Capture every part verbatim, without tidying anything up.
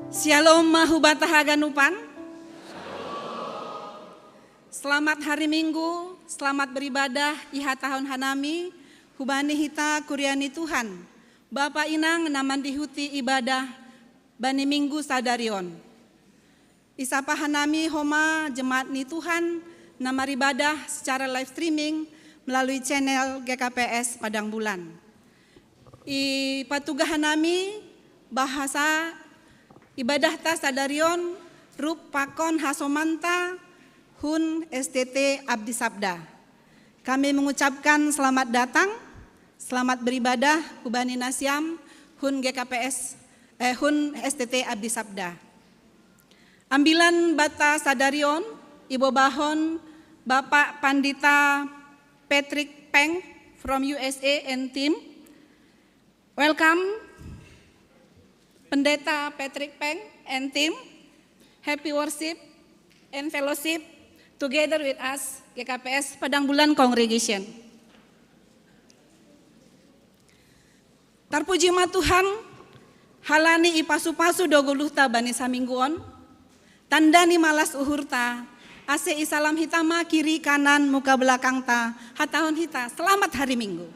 Shalom mahubata haganupan. Selamat hari Minggu, selamat beribadah iha tahun hanami, hubani hita kuria ni Tuhan. Bapa inang na mandihuti ibadah bani Minggu sadarion. Isapa hanami homa jemaat ni Tuhan na maribadah secara live streaming melalui channel G K P S Padang Bulan. Ipatuga hanami bahasa ibadahta sadarion rup pakon hasomanta hun S T T Abdi Sabda. Kami mengucapkan selamat datang, selamat beribadah hubani nasiam hun G K P S, eh, hun S T T Abdi Sabda. Ambilan bata sadarion ibobahon Bapak Pandita Patrick Peng from U S A and team. Welcome, Pendeta Patrick Peng and team. Happy worship and fellowship together with us, G K P S Padang Bulan Congregation. Tarpuji ma Tuhan, halani ipasu-pasu do goluhta bani samingguon, tanda ni malas uhurta, ase isalam hita ma kiri kanan muka belakangta, hatahon hita, selamat hari Minggu.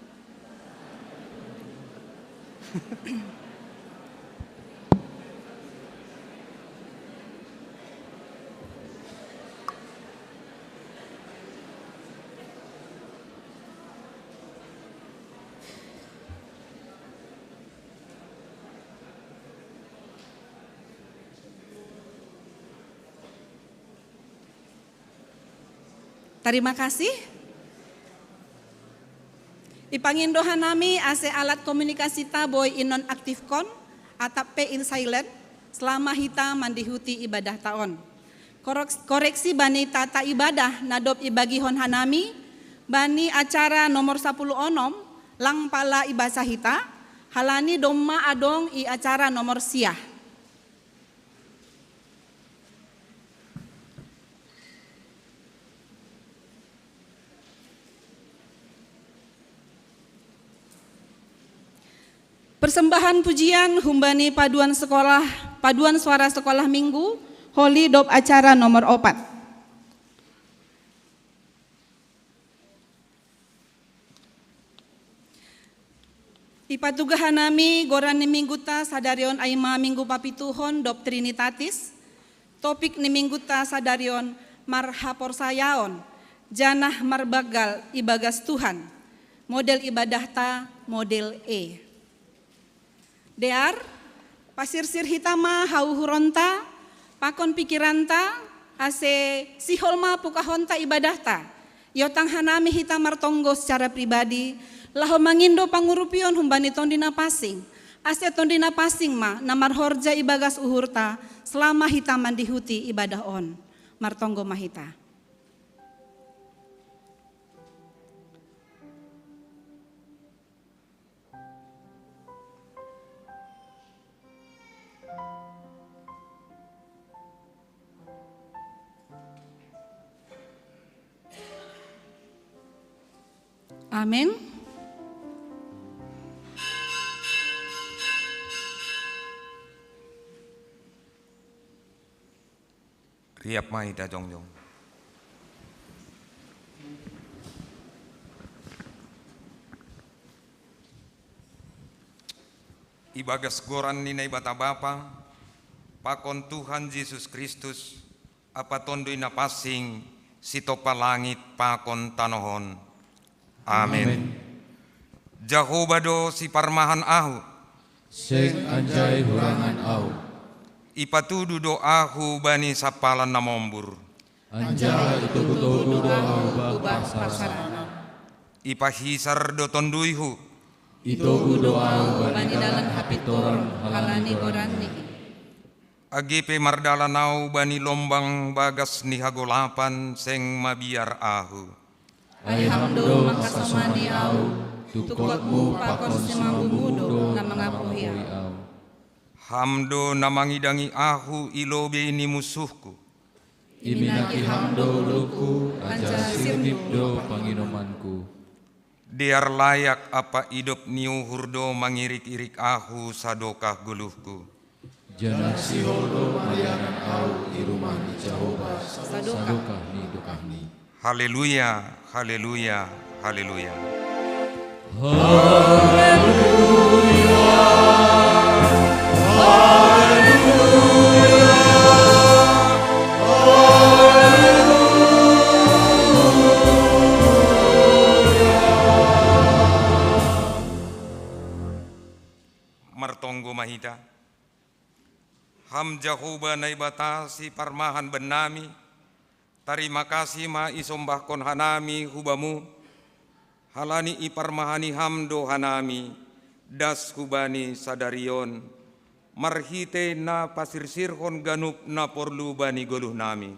Tarima kasih. Ipangindo hanami ase alat komunikasita boi inonaktifkon, atap pe in silent, selama hita mandihuti ibadahta on. Korek-, koreksi bani tata ibadah na dob ibagihon hanami, bani acara nomor sapuluh onom, lang pala ibasa hita, halani domma adong i acara nomor sia. Persembahan pujian humbani paduan sekolah, paduan suara sekolah minggu, holi dob acara nomor opat. Ipatuga hanami goran ni mingguta sadarion ai ma minggu papituhon dob Trinitatis, topik ni mingguta sadarion marhaporsayaon, janah marbanggal ibagas Tuhan, model ibadahta model E. Dear, pasirsir hita ma hauhuronta, pakon pikiranta, ase sihol ma pukahonta ibadahta. Iotang hanami hita martonggo secara pribadi, laho mangindo pangurupion humbani Tondi Na Pansing, Ase Tonduy Napansing ma na marhorja ibagas uhurta, selama hita mandihuti ibadah on. Martonggo ma hita. Amin. Riap ma hita jongjong. Ibagas goran ni Naibata Bapa, pakon Tuhan Jesus Kristus, ampa Tonduy Napansing, sitompa langit pakon tanoh on. Amin. Amin. Jahowa do siparmahan ahu. Seng anjai hurangan ahu. Ipatudu do ahu bani sampalan na mombur. Anjaha itogu-togu do ahu ba parsarangan. Ipahisar do tonduyhu. Itogu do ahu bani dalan hapintoron halani goranni. Age pe mardalan ahu bani lombang bagas ni hagolapan, seng mabiar ahu. Ai Ham do mangkasomani ahu, tungkotmu pakon simanggutmu do na mangapohi ahu. Ham do na mangidangi ahu i lobei ni munsuhku. Iminaki Ham do ulungku, anjaha sirnip do panginomanku. Dear layak ampa idop ni uhur do mangirik-irik ahu sadokah goluhku. Janah sihol do marianan ahu i rumah ni Jahowa sadokah ni dokahni. Haleluya, haleluya, haleluya. Martonggo ma hita. Ham Jahowa Naibata siparmahan bannami, tarima kasih ma isombahkon hanami hu Bamu, halani iparmahani Ham do hanami, das hubani sadari on, marhitei na pasirsirhon ganup na porlu bani goluhnami.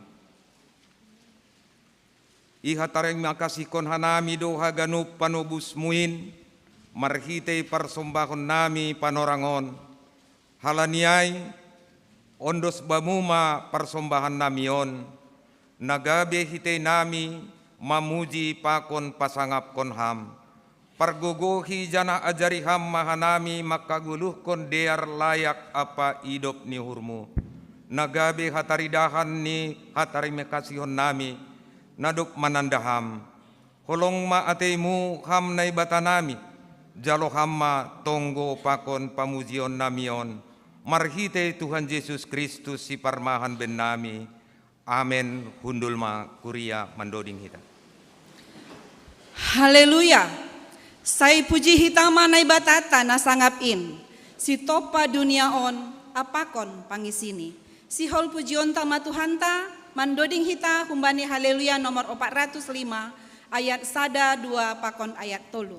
Ihatarima kasihkon hanami do haganup panobusmu in, marhitei parsombahonnami panorang on. Halani ai, ondos Bamu ma parsombahannami on, na gabe hiteinami mamuji pakon pasangapkon Ham. Pargogohi janah ajari Ham ma hanami mangkagoluhkon dear layak ampa idop ni uhurmu, na gabe hataridahan ni hatarimakasihonnami, na dob mananda Ham. Holong ma ateimu Ham Naibatanami, jalo Ham ma tonggo pakon pamujionnami on, marhitei Tuhan Jesus Kristus siparmahan bennami. Amen. Hundul ma kuria mandoding hita. Haleluya. Sai puji hita ma Naibatanta na sangap in, sitompa dunia on pakon pangisini. Sihol pujionta ma Tuhanta, mandoding hita humbani Haleluya nomor opat ratus lima, ayat sada, dua, pakon ayat tolu.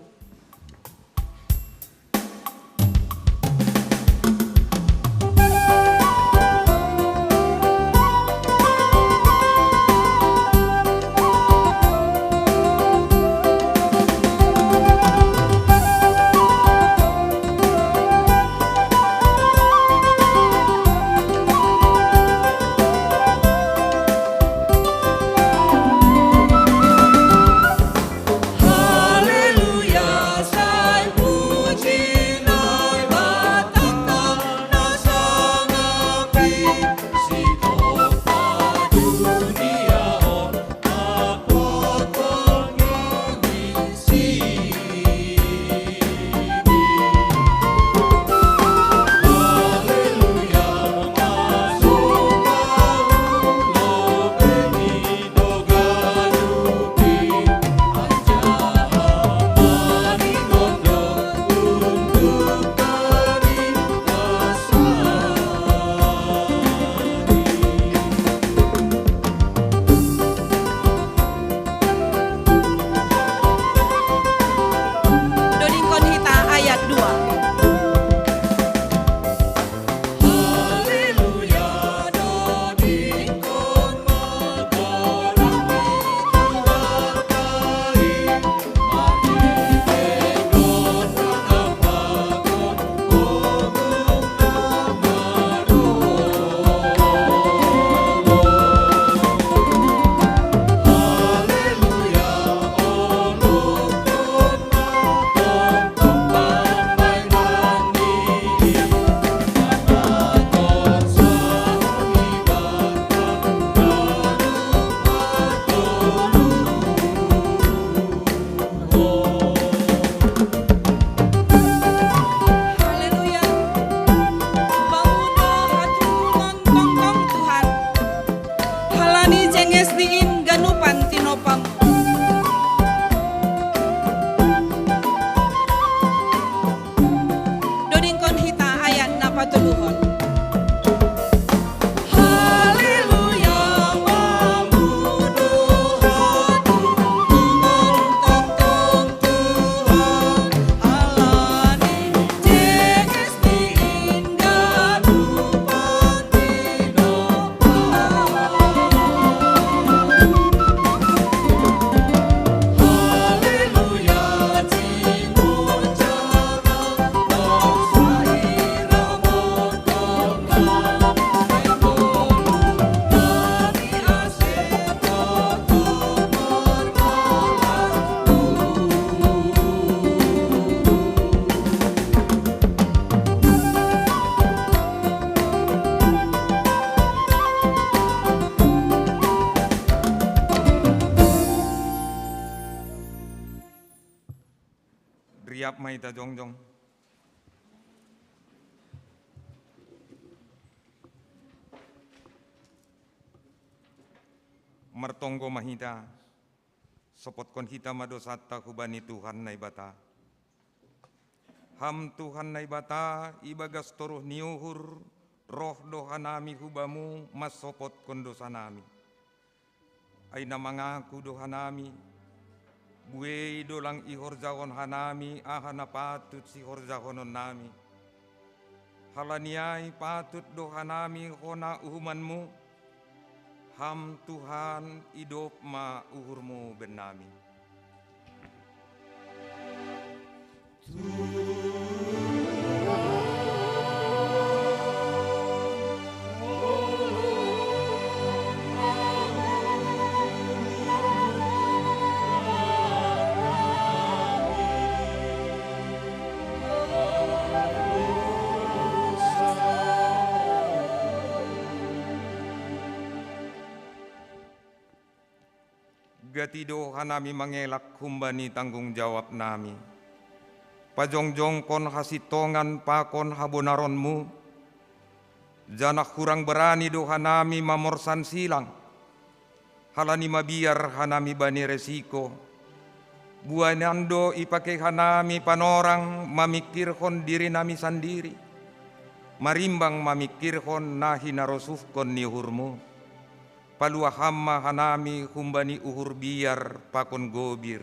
Haleluya, Tuhan. Haleluya, mamuji Tuhan, Tuhan, halani, teges di indah Tuhan. Riap ma hita jongjong. Martonggo ma hita, sopotkon hita ma dosanta hubani Tuhan Naibata. Ham Tuhan Naibata, ibagas toruh ni uhur, roh do hanami hu Bamu mansopotkon dosanami. Ai na mangaku do hanami, buei do lang ihorjahon hanami aha na patut sihorjahononnami. Halani ai patut do hanami hona uhumanmu, Ham Tuhan, idop ma uhurmu bennami. Gati do hanami mangelak humbani tanggung jawabnami. Pajongjongkon hasintongan pakon habonaronmu, janah hurang barani do hanami mamorsan silang, halani mabiar hanami bani resiko. Bueian do ipakei hanami panorang mamingkirhon dirinami sandiri, marimbang mamingkirhon na hinarosuhkon ni uhurmu. Paluah Ham ma hanami humbani uhur biar pakon gobir.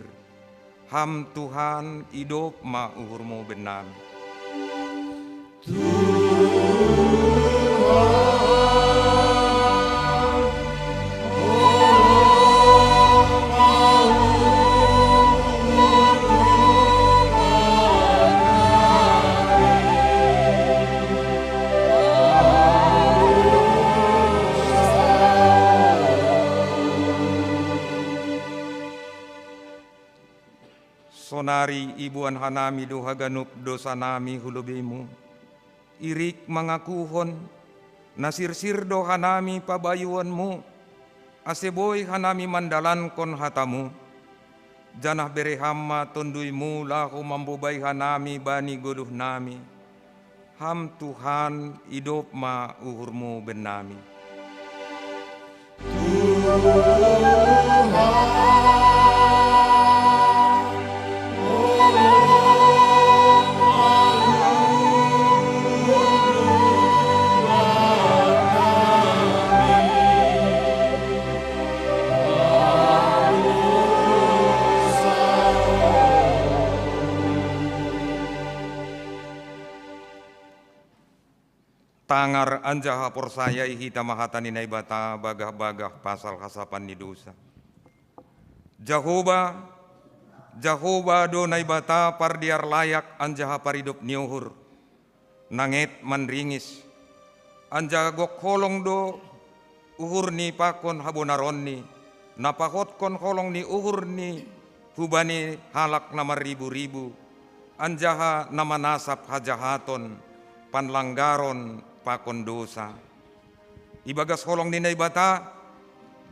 Ham Tuhan, idop ma uhurmu bennami. Sonari iboan hanami do haganup dosanami hu lobeimu, irik mangakuhon, na sirsir do hanami pabayuonmu, ase boi hanami mandalankon hatamu. Janah bere Ham ma tonduimu laho mambobai hanami bani goluhnami. Ham Tuhan, idop ma uhurmu bennami. Tangar anjaha porsayai hita ma hata ni Naibata bagah-bagah pasal hasapan ni dousa. Jahowa, Jahowa do Naibata pardear layak anjaha paridop ni uhur, nanget manringis, anjaha gok holong do uhurni pakon habonaronni, na pahotkon holong ni uhurni hubani halak na marribu-ribu, anjaha na manasap hajahaton, panlanggaron pakon dousa. Ibagas holong ni Naibata,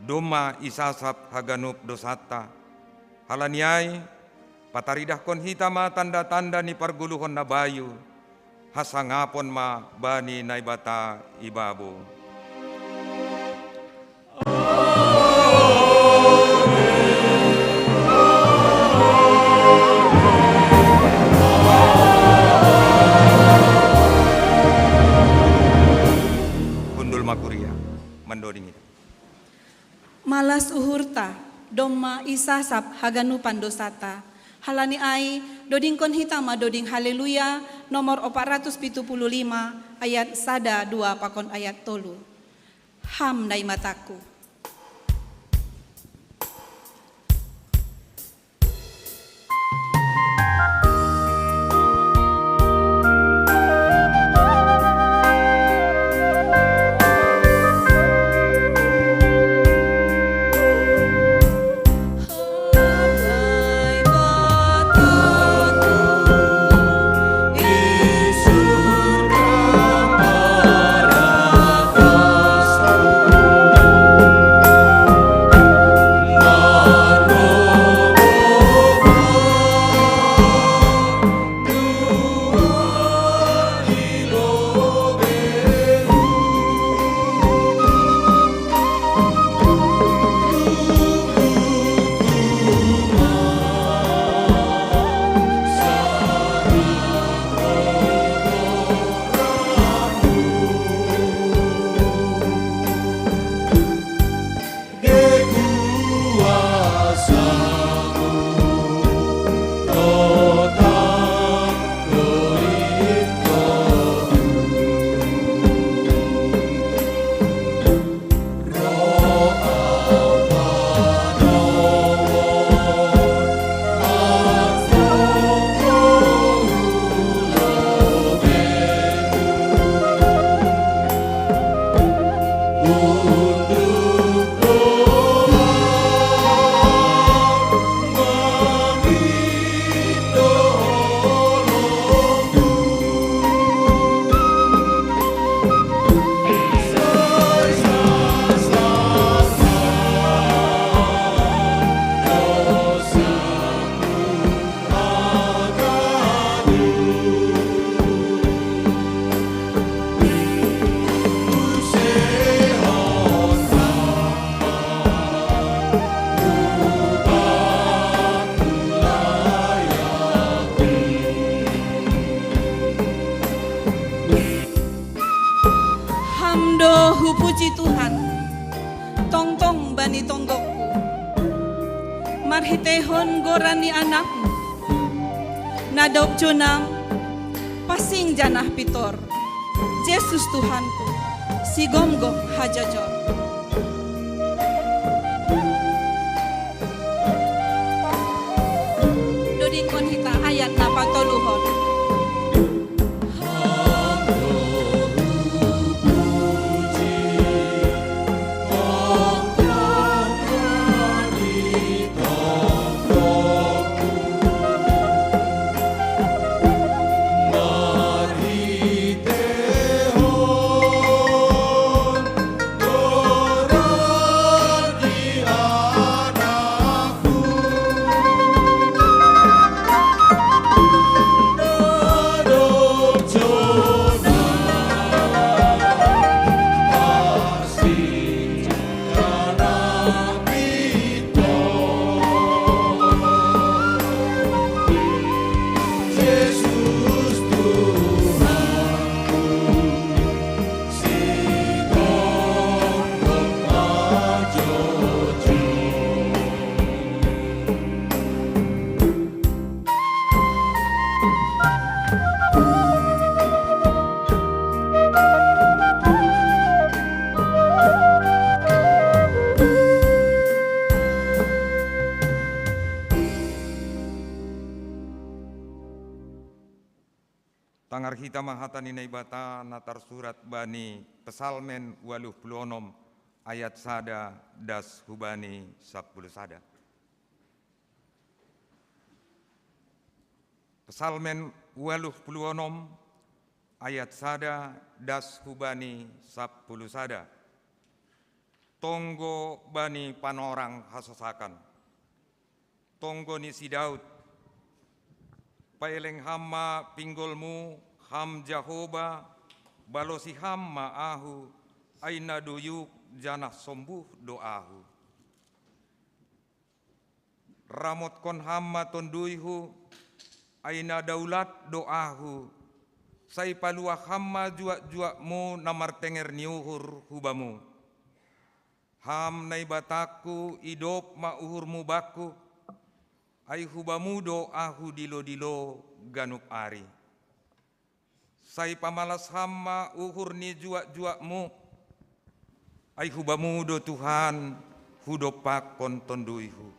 domma isasap haganup dousanta. Halani ai, pataridahkon hita ma tanda-tanda ni pargoluhon na bayu, hasangapon ma bani Naibata ibabo. uhurta, domma isasap haganupan dosata. Halani ai, dodingkon hita ma doding Haleluya, nomor opat ratus pitu puluh lima, ayat sada, dua pakon ayat tolu. Ham Naimataku. Ham do hupuji Tuhan, tongtong bani tonggokku, marhiteihon goran ni Anakmu, na dob jonam, pansing janah pintor, Jesus Tuhanku, sigomgom hajojor. Dodingkon hita ayat na patoluhon. Tangar hita ma hata ni Naibata na tarsurat bani Psalmen ualuh puluh onom ayat sada das hubani sampuluh sada. Psalmen ualuh puluh onom ayat sada das hubani sampuluh sada. Tonggo bani panorang hasosakan. Tonggo ni si Daud. Paeleng ham ma pinggolmu, ham Jahoba, balosi ham ma ahu, ai na doyuk janah sombuh do ahu. Ramotkon ham ma tonduyhu, ai na daulat do ahu, sai paluah ham ma juak-juakmu na martenger ni uhur hu bamu. Ham Naibatangku, idop ma uhurmu bangku, ai hubamu do ahu dilo-dilo ganup ari. Sai pamalas ham ma uhur ni juak-juakmu, ai hubamu do Tuhan hudompakkon tonduyhu.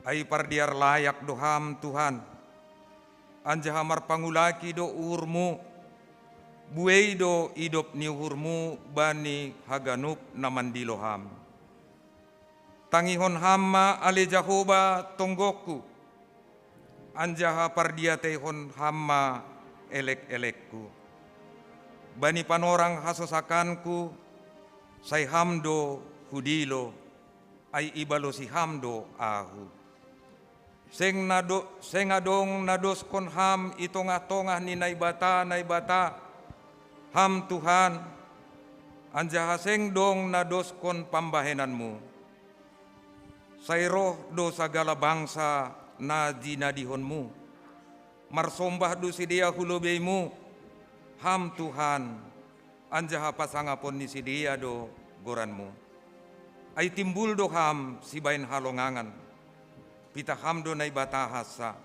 Ai pardiar layak do ham Tuhan, anjaha marpangulaki do uhurmu, buei do idop ni uhurmu bani haganup na mandilo ham. Tangihon ham ma ale Jahowa tonggongku, anjaha pardiateihon ham ma elek-elekku. Bani panorang hasosakanku, sai ham do hudilo, ai ibalosi ham do ahu. Seng na do, seng adong na doskon ham i tongah-tongah ni naibata-naibata, ham Tuhan, anjaha seng dong na doskon pambahenanmu. Sai roh do sagala bangsa na jinadihonmu. Marsombah do sidea hu lobeimu, ham Tuhan, anjaha pasangapon ni sidea do goranmu. Ai timbul do ham sibahen halongangan. Pitah ham do Naibata hansa.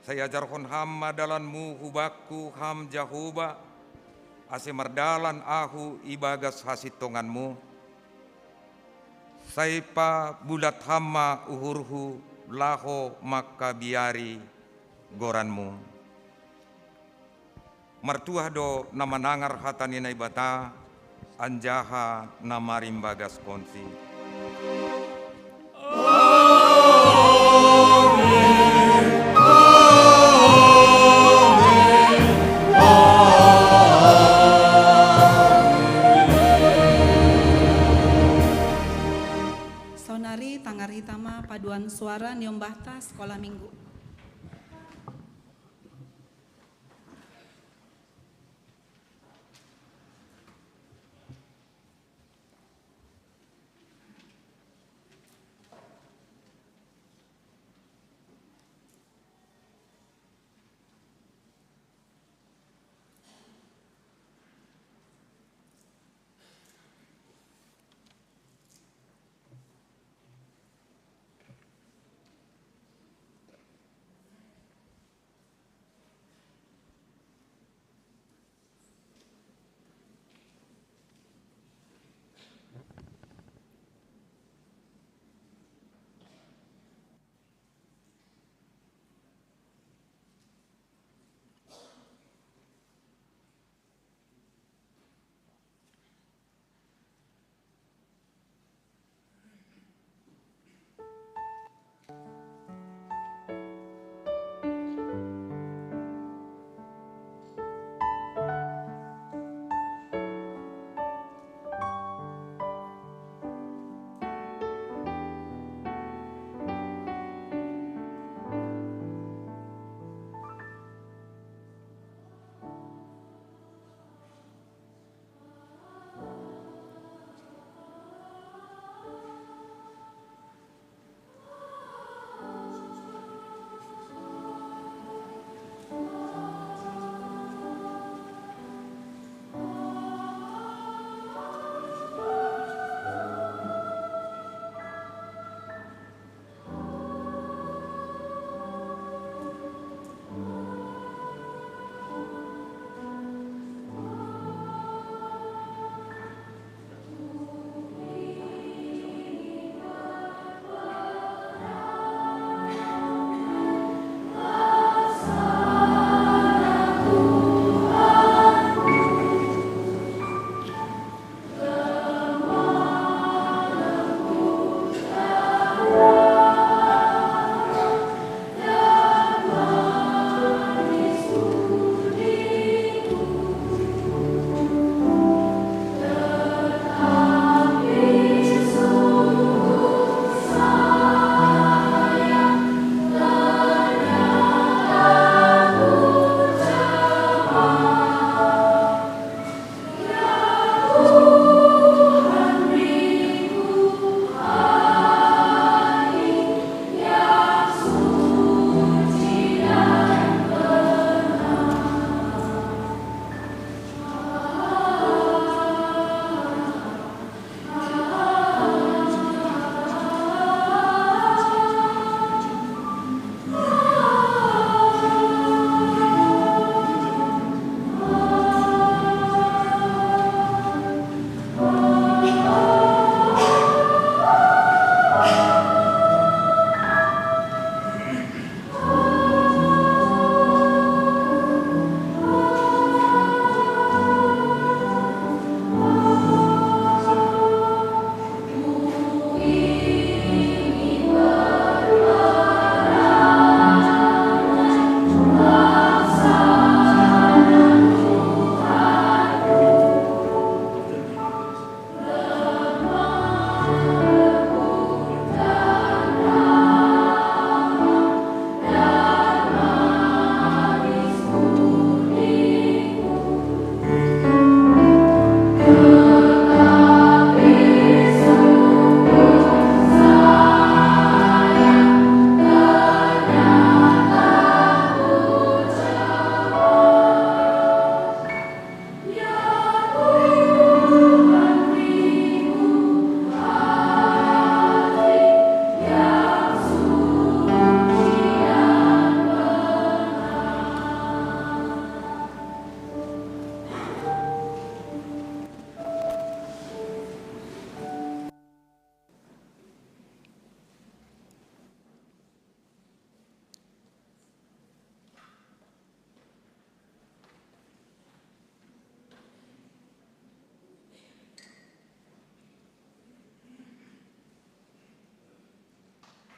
Sai ajarhon ham ma dalanmu hubakku, ham Jahowa, ase mardalan ahu ibagas hasintonganmu. Sai pabulat ham ma uhurhu laho mangkabiari goranmu. Martuah do na manangar hata ni Naibata, anjaha na marimbagaskonsi. Saonari tangar hita ma paduan suara niombahta Sekolah Minggu.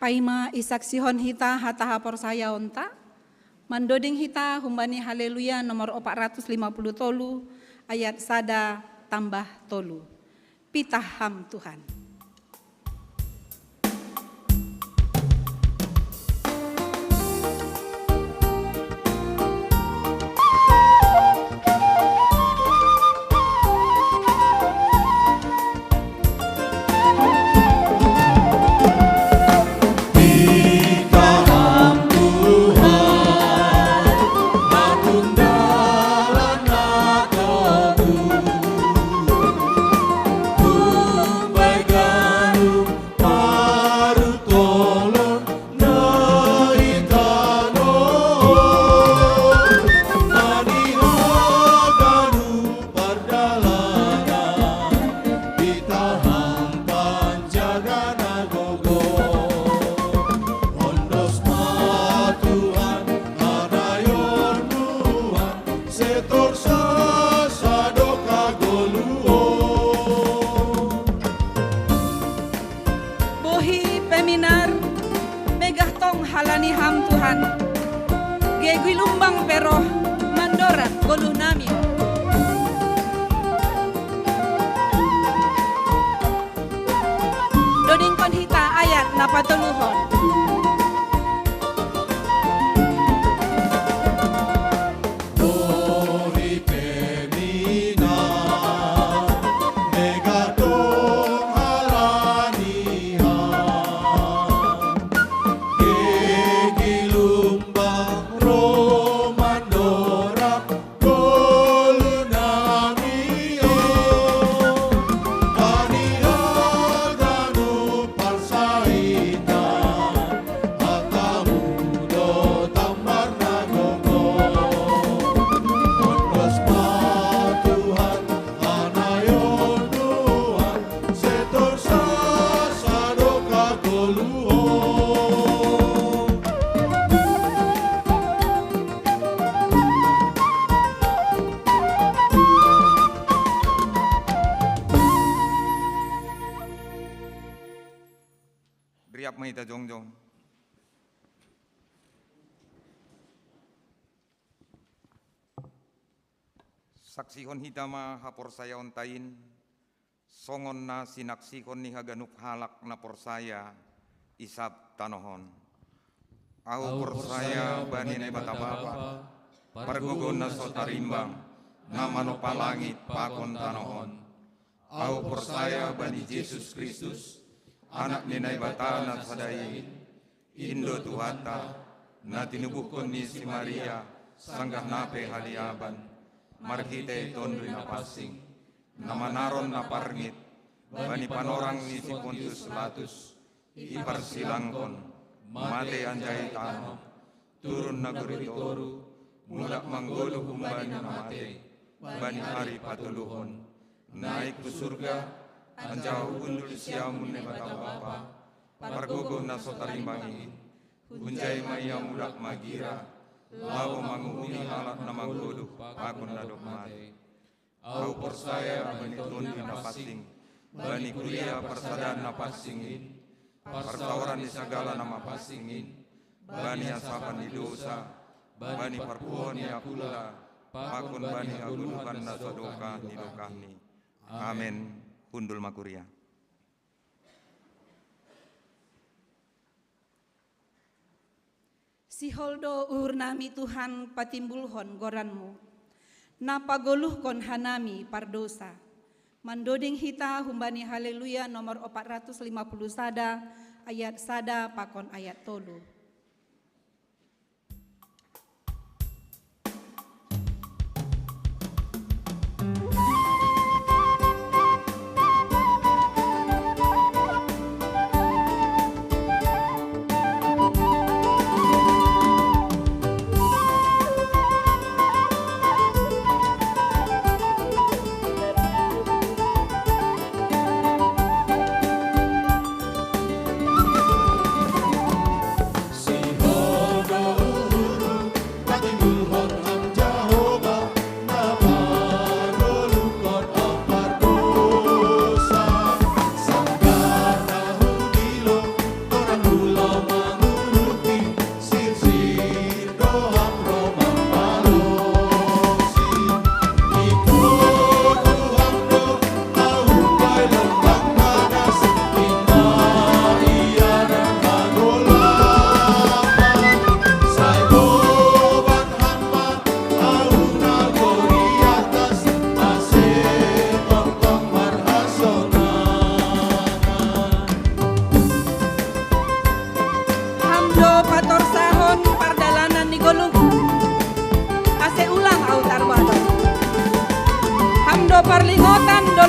Paima isaksihon hita hata haporsayaonta, mandoding hita humbani Haleluya nomor opat ratus lima puluh tolu, ayat sada tambah tolu. Pitah Ham Tuhan. Bohi peminar, megah tong halani Ham Tuhan. Gegui lumbang pe roh, mandorab goluh nami. Dodingkon hita ayat na patoluhon. Riap ma hita jongjong. Saksihon hita ma haporsayaonta in, songon na sinaksihon ni haganup halak na porsaya i sab tanoh on. Ahu porsaya bani Naibata Bapa, pargogoh na so tarimbang, na manompa langit pakon tanoh on. Ahu porsaya bani Jesus Kristus, Anak ni Naibata na sada in, in do Tuhanta, na tinubuhkon ni si Maria, sanggah na pe haliaban, marhitei Tonduy Napansing, na manaron na parngit, bani panorang ni si Pontius Latus, iparsilangkon, matei anjaha itanom, turun nagori toru, mulak manggoluh humbani na matei, bani ari patoluhon, naik hu surga, anjaha hundul siamun Naibata Bapa, pargogoh na so tarimbang in, hunjai ma ia mulak magira, laho manguhumi halak na manggoluh pakon na dob matei. Ahu porsaya bani Tonduy Napansing, bani kuria parsadaan na pansing in, parsaoran ni sagala na mapansing in, bani asapan ni dosa, bani parpuhoon ni apulna, pakon bani hagoluhan na sadokah ni dokahni. Amen. Hundul ma kuria. Sihol do uhur nami Tuhan patimbulhon goran-Mu, na pagoluhkon hanami pardosa. Mandoding hita humbani Haleluya nomor opat ratus lima puluh sada, ayat sada pakon ayat tolu.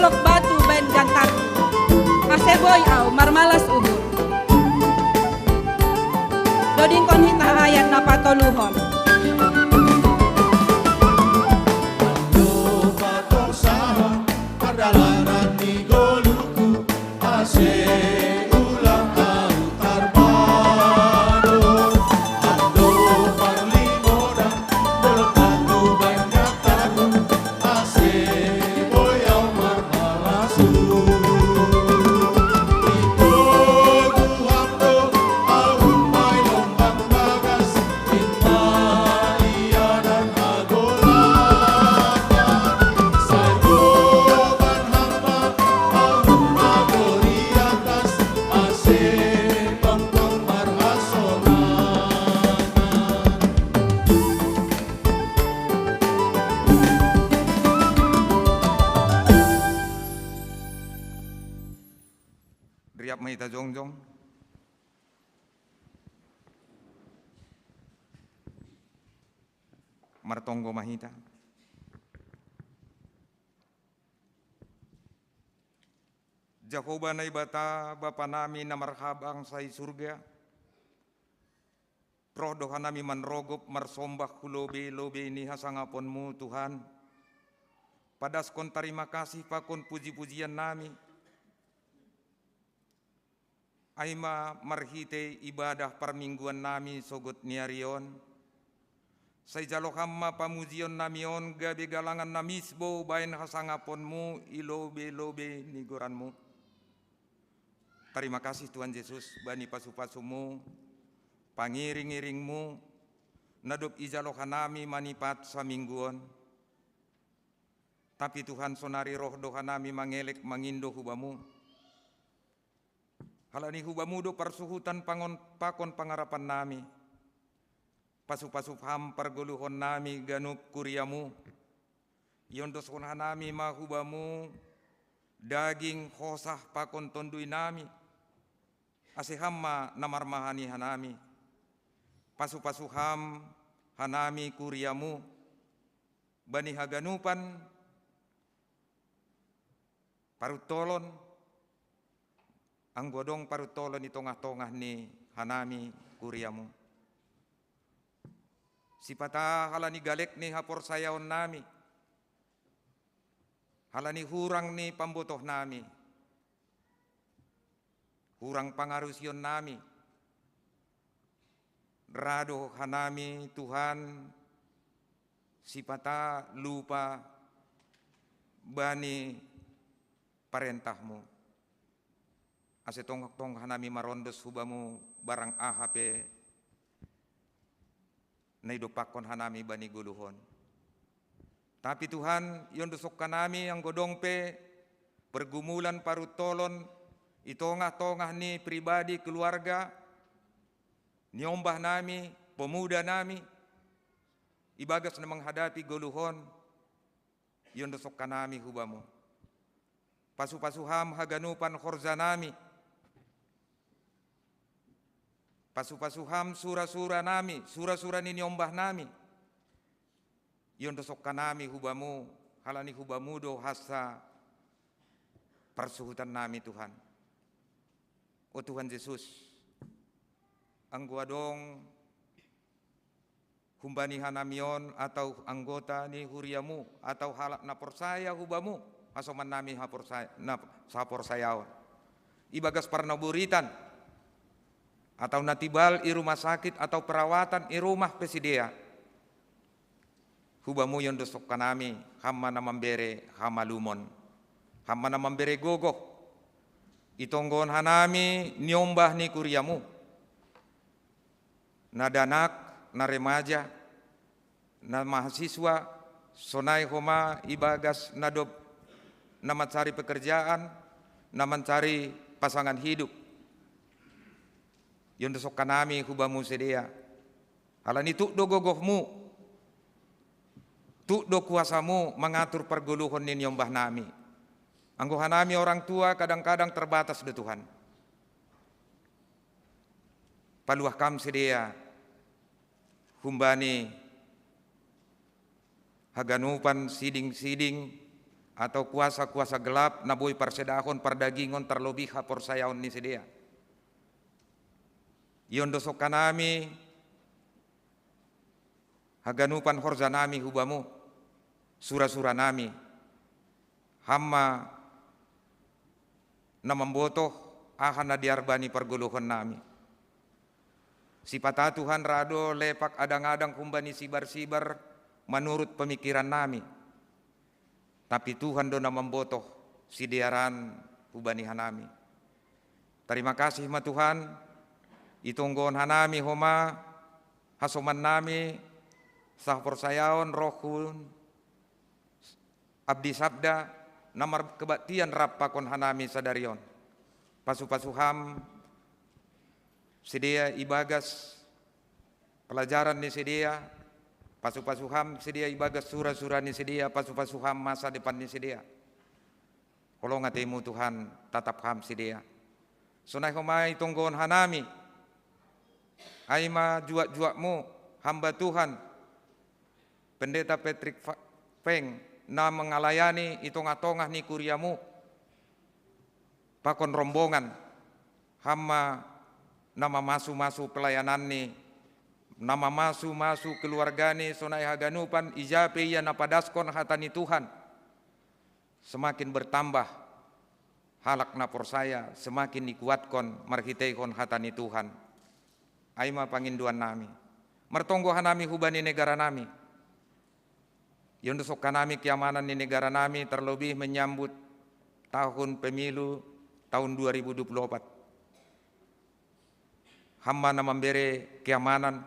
Batu baen gantarku, ase boi au marmalas uhur. Dodingkon hita ayat na patoluhon. Lupa tong saha pardalanan ni goluhku, ase ulang au tarbado. Ando parlimodan, dolok batu banyak tahu, ase boi au marmalasu. Ito guhamdo au mai lombang bagas, ima ia dan agola. Riap ma hita jongjong. Martonggo ma hita. Jahowa Naibata, Bapa nami na marhabangsa i surga, roh do hanami manrogop marsomba hu lobei-lobei ni hasangaponmu, Tuhan. Padaskon tarima kasih pakon puji-pujian nami. Ai ma marhitei ibadah parmingguan nami sogot ni ari on, sai jalo Ham ma pamujion nami on gabe galangan na misbou baen hasangaponmu i lobei-lobei ni goranmu. Tarima kasih Tuhan Jesus bani pasu-pasumu, pangiring-iringmu, na dob ijalo hanami manipat saminggu on. Tapi Tuhan, sonari roh do hanami mangelek mangindo hu Bamu. Halani hu Bamu do parsuhutan pangon pakon pangarapan nami. Pasu-pasu Ham pargoluhon nami ganup kuriamu. Iondoskon hanami ma hu Bamu daging, hosah pakon tondui nami, ase Ham ma na marmahani hanami. Pasu-pasu Ham hanami kuriamu bani haganupan paruntolon, anggo adong paruntolon i tongah-tongah ni hanami kuriamu. Sipata halani galek ni haporsayaon nami, halani hurang ni pambotoh nami, hurang pangarusion nami, ra do hanami Tuhan sipata lupa bani parentahmu. Ase tongtong hanami marondos hu Bamu barang aha pe na idompakkon hanami bani goluh on. Tapi Tuhan, iondoskon hanami anggo adong pe pergumulan paruntolon i tongah-tongah ni pribadi keluarga, niombah nami, pemuda nami, ibagas na menghadapi goluh on, iondoskon hanami hu Bamu. Pasu-pasu Ham haganupan horja nami. Pasu-pasu Ham sura-sura nami, sura-sura ni niombah nami. Iondoskon hanami hu Bamu, halani hu Bamu do hansa parsuhutan nami Tuhan. O Tuhan Jesus, anggo adong humbani hanami on atau anggota ni huriamu atau halak na porsaya hu Bamu, hasoman nami haporsaya, na saporsayaon, ibagas parnaburitan atau na tibal i rumah sakit atau perawatan i rumah pe sidea, hu Bamu iondoskon hanami, Ham ma na mambere hamalumon, Ham ma na mambere gogoh. Itonggohon hanami niombah ni kuriamu, na dakdanak, na remaja, na mahasiswa, sonai homa ibagas na dob na mancari pekerjaan, na mancari pasangan hidup. Iondoskon hanami hu Bamu sidea. Halani tuk do gogohmu, tuk do kuasamu mangatur pargoluhon ni niombah nami. Anggo hanami orang tua kadang-kadang terbatas do Tuhan. Paluah Kam sidea humbani haganupan siding-siding atau kuasa-kuasa gelap na boi parsedahon pardagingon tarlobih haporsayaon ni sidea. Iondosok hanami haganupan horjanami hu Bamu, sura-suranami, Ham ma na mambotoh aha na dear bani pargoluhonnami. Sipata Tuhan ra do lepak adang-adang humbani sibar-sibar manurut pamingkirannami. Tapi Tuhan do na mambotoh sidearan hubani hanami. Tarima kasih ma Tuhan, itonggohon hanami homa hasomannami sahaporsayaon rohun Abdi Sabda na markebaktian rap pakon hanami sadari on. Pasu-pasu Ham sidea ibagas pelajaran ni sidea, pasu-pasu Ham sidea ibagas sura-sura ni sidea, pasu-pasu Ham masa depan ni sidea. Holong atei-Mu Tuhan, tatap Ham sidea. Sonai homa itonggohon hanami, ai ma juak-juakmu, hamba Tuhan, Pendeta Patrick Fa-, Feng, na mangalayani i tongah-tongah ni kuriamu pakon rombongan, Ham ma na mamasu-masu pelayananni, na mamasu-masu keluargani, sonai haganupan ija pe ia na padaskon hata ni Tuhan. Semakin bertambah halak na porsaya, semakin ikuatkon marhiteihon hata ni Tuhan. Ai ma pangindoannami. Martonggo hanami hubani negaranami. Iondosok hanami keamanan ni negaranami, terlebih menyambut tahun pemilu tahun dua ribu dua puluh empat. Ham ma na mambere keamanan,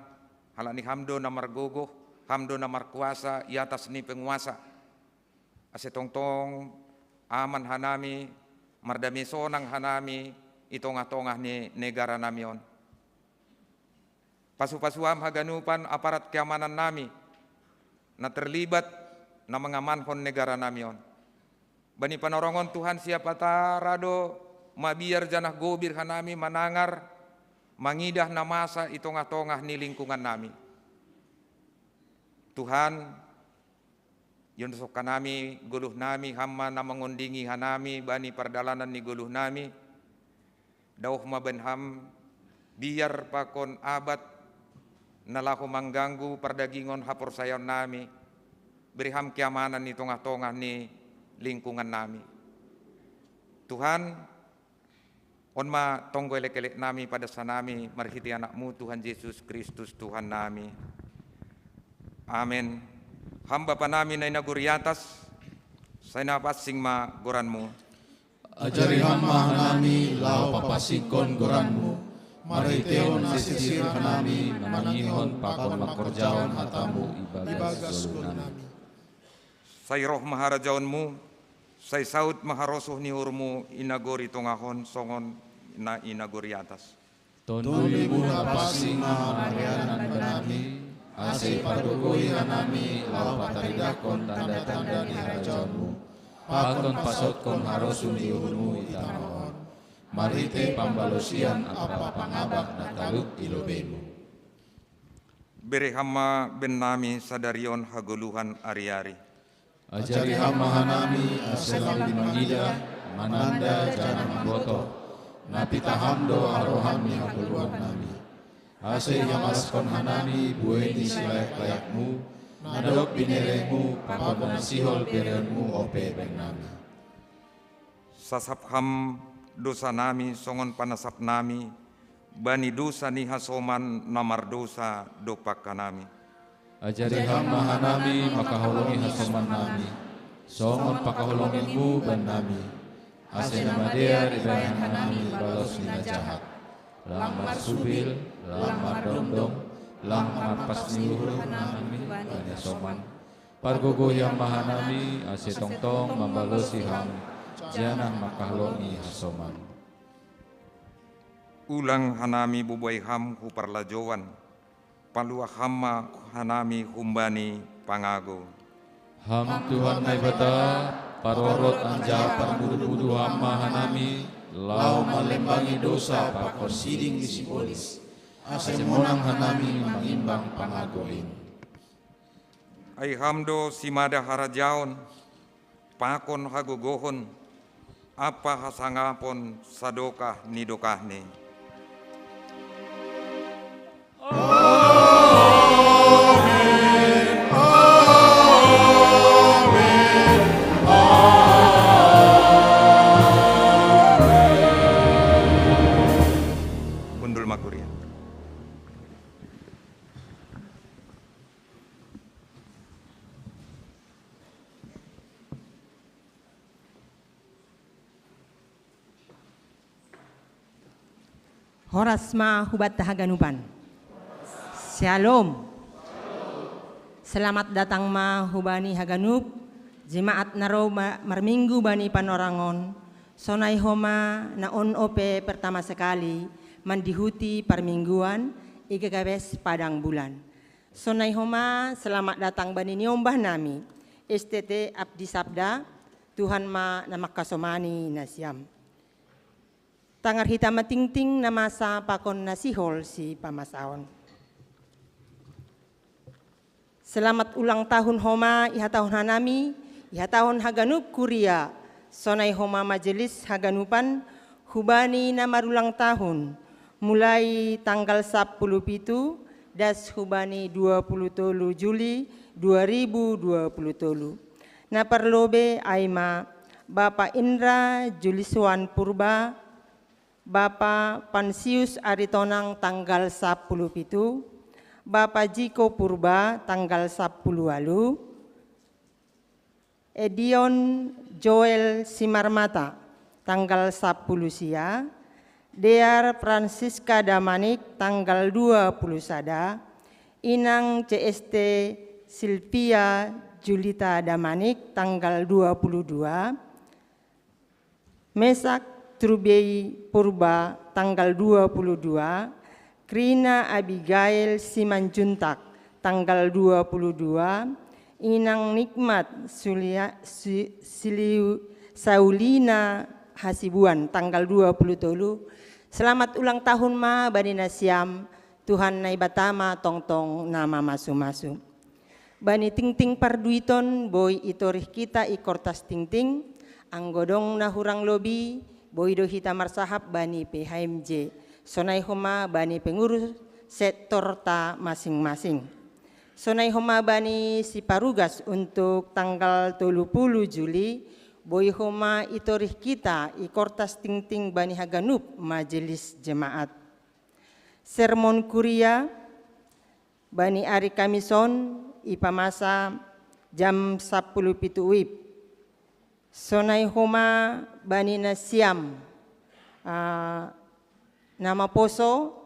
halani Ham do na margogoh, Ham do na markuasa i atas ni penguasa. Ase tongtong aman hanami, mardame sonang hanami i tongah-tongah ni negaranami on. Pasu-pasu Ham haganupan aparat keamanannami na terlibat na mangamankon negaranami on. Bani panorongon Tuhan, siapata ra do mabiar janah gobir hanami manangar, mangidah na masa i tongah-tongah ni lingkungannami. Tuhan, iondosok hanami goluhnami, Ham ma na mangondingi hanami bani pardalanan ni goluhnami. Daoh ma bahen Ham biar pakon abat na laho mangganggu pardagingon haporsayaonnami. Bere Ham keamanan i tongah-tongah ni lingkungannami. Tuhan, on ma tonggo elek-eleknami, padas hanami marhitei Anak-Mu Tuhan Jesus Kristus Tuhannami. Amen. Ham Bapanami na i nagori atas, sai na pansing ma goran-Mu. Ajari Ham ma hanami laho papansingkon goran-Mu, marhiteihon na sirsir hanami manangihon pakon mangkorjahon hata-Mu ibagas goluhnami. Sai roh ma harajaon-Mu, sai saut ma harosuh ni uhur-Mu i nagori tongah on songon na i nagori atas. Tondi-Mu na pansing ma marlianan banami, ase pargogohi hanami laho pataridahkon tanda-tanda ni harajaon-Mu, pakon pasotkon harosuh ni uhur-Mu i tano on, marhitei pambalosian ampa pangabak na talup i lobei-Mu. Bere Ham ma bennami sadari on hagoluhan ari-ari. Ajari Ham ma hanami ase lambin mangidah, mananda janah mambotoh, na pitah Ham do harohan ni hagoluhannami. Ase iamalaskon hanami buei ni silayak-layakmu, na dob binerehmu pakon na sihol bereonmu ope bannami. Sasap Ham dousanami songon panasapnami bani dousa ni hasoman na mardousa dompak hanami. Ajari Ham ma hanami mangkaholongi hasomannami, songon pangkaholongimu bannami, ase na madear ibahen hanami balos ni na jahat. Lang marsubil, lang mardomdom, lang marpas ni uhur hanami bani hasoman. Pargogohi Ham ma hanami, ase tongtong mambalosi Ham, janah mangkaholongi hasoman. Ulang hanami bubai Ham hu parlajouan, paluah Ham ma hanami humbani pangagou. Ham Tuhan Naibata, parorot anjaha parmudu-mudu Ham ma hanami, laho malembangi dousa pakon siding ni sibolis, ase monang hanami mangimbang pangagou in. Ai Ham do simada harajaon, pakon hagogohon, ampa hasangapon sadokah ni dokahni. Hundul ma kuria. Horas ma hubanta haganupan. Shalom. Selamat datang ma hubani haganup jemaat na ro ma-, marminggu bani panorangon. Sonai homa na on ope pertama sekali mandihuti parmingguan i G K P S Padang Bulan. Sonai homa selamat datang bani niombah nami, S T T Abdi Sabda. Tuhan ma na mangkasomani nasiam. Tangar hita ma tingting na masa pakon na sihol sipamasaon. Selamat ulang tahun homa ihatahon hanami, ihatahon haganup kuria, sonai homa majelis haganupan, hubani na marulang tahun, mulai tanggal sapuluh pitu das hubani dua puluh tolu Juli dua ribu dua puluh tolu. Na parlobei ai ma Bapa Indra Juliswan Purba, Bapa Pansius Aritonang tanggal sapuluh pitu, Bapa Jiko Purba tanggal sapuluh walu, Edion Joel Simarmata tanggal sapuluh sia, Dear Francisca Damanik tanggal dua puluh sada, Inang C S T Silvia Julita Damanik tanggal dua puluh dua, Mesak Trubei Purba tanggal dua puluh dua, Krina Abigail Simanjuntak tanggal dua puluh dua, Inang Nikmat Sulia-, Si-, Siliu-, Saulina Hasibuan tanggal dua puluh tolu. Selamat ulang tahun ma bani nasiam, Tuhan Naibata ma tongtong na mamasu-masu. Bani tingting parduiton boi itorih kita i kortas tingting, anggo dong na hurang lobi, boi do hita marsahap bani P H M J, sonai homa bani pengurus sektorta masing-masing. Sonai homa bani siparugas untuk tanggal tolu puluh Juli, boi homa itorih kita i kortas tingting bani haganup majelis jemaat. Sermon kuria, bani ari Kamison, ipamasa jam sapuluh pitu wib. Sonai homa bani nasiam, ah, na maposo,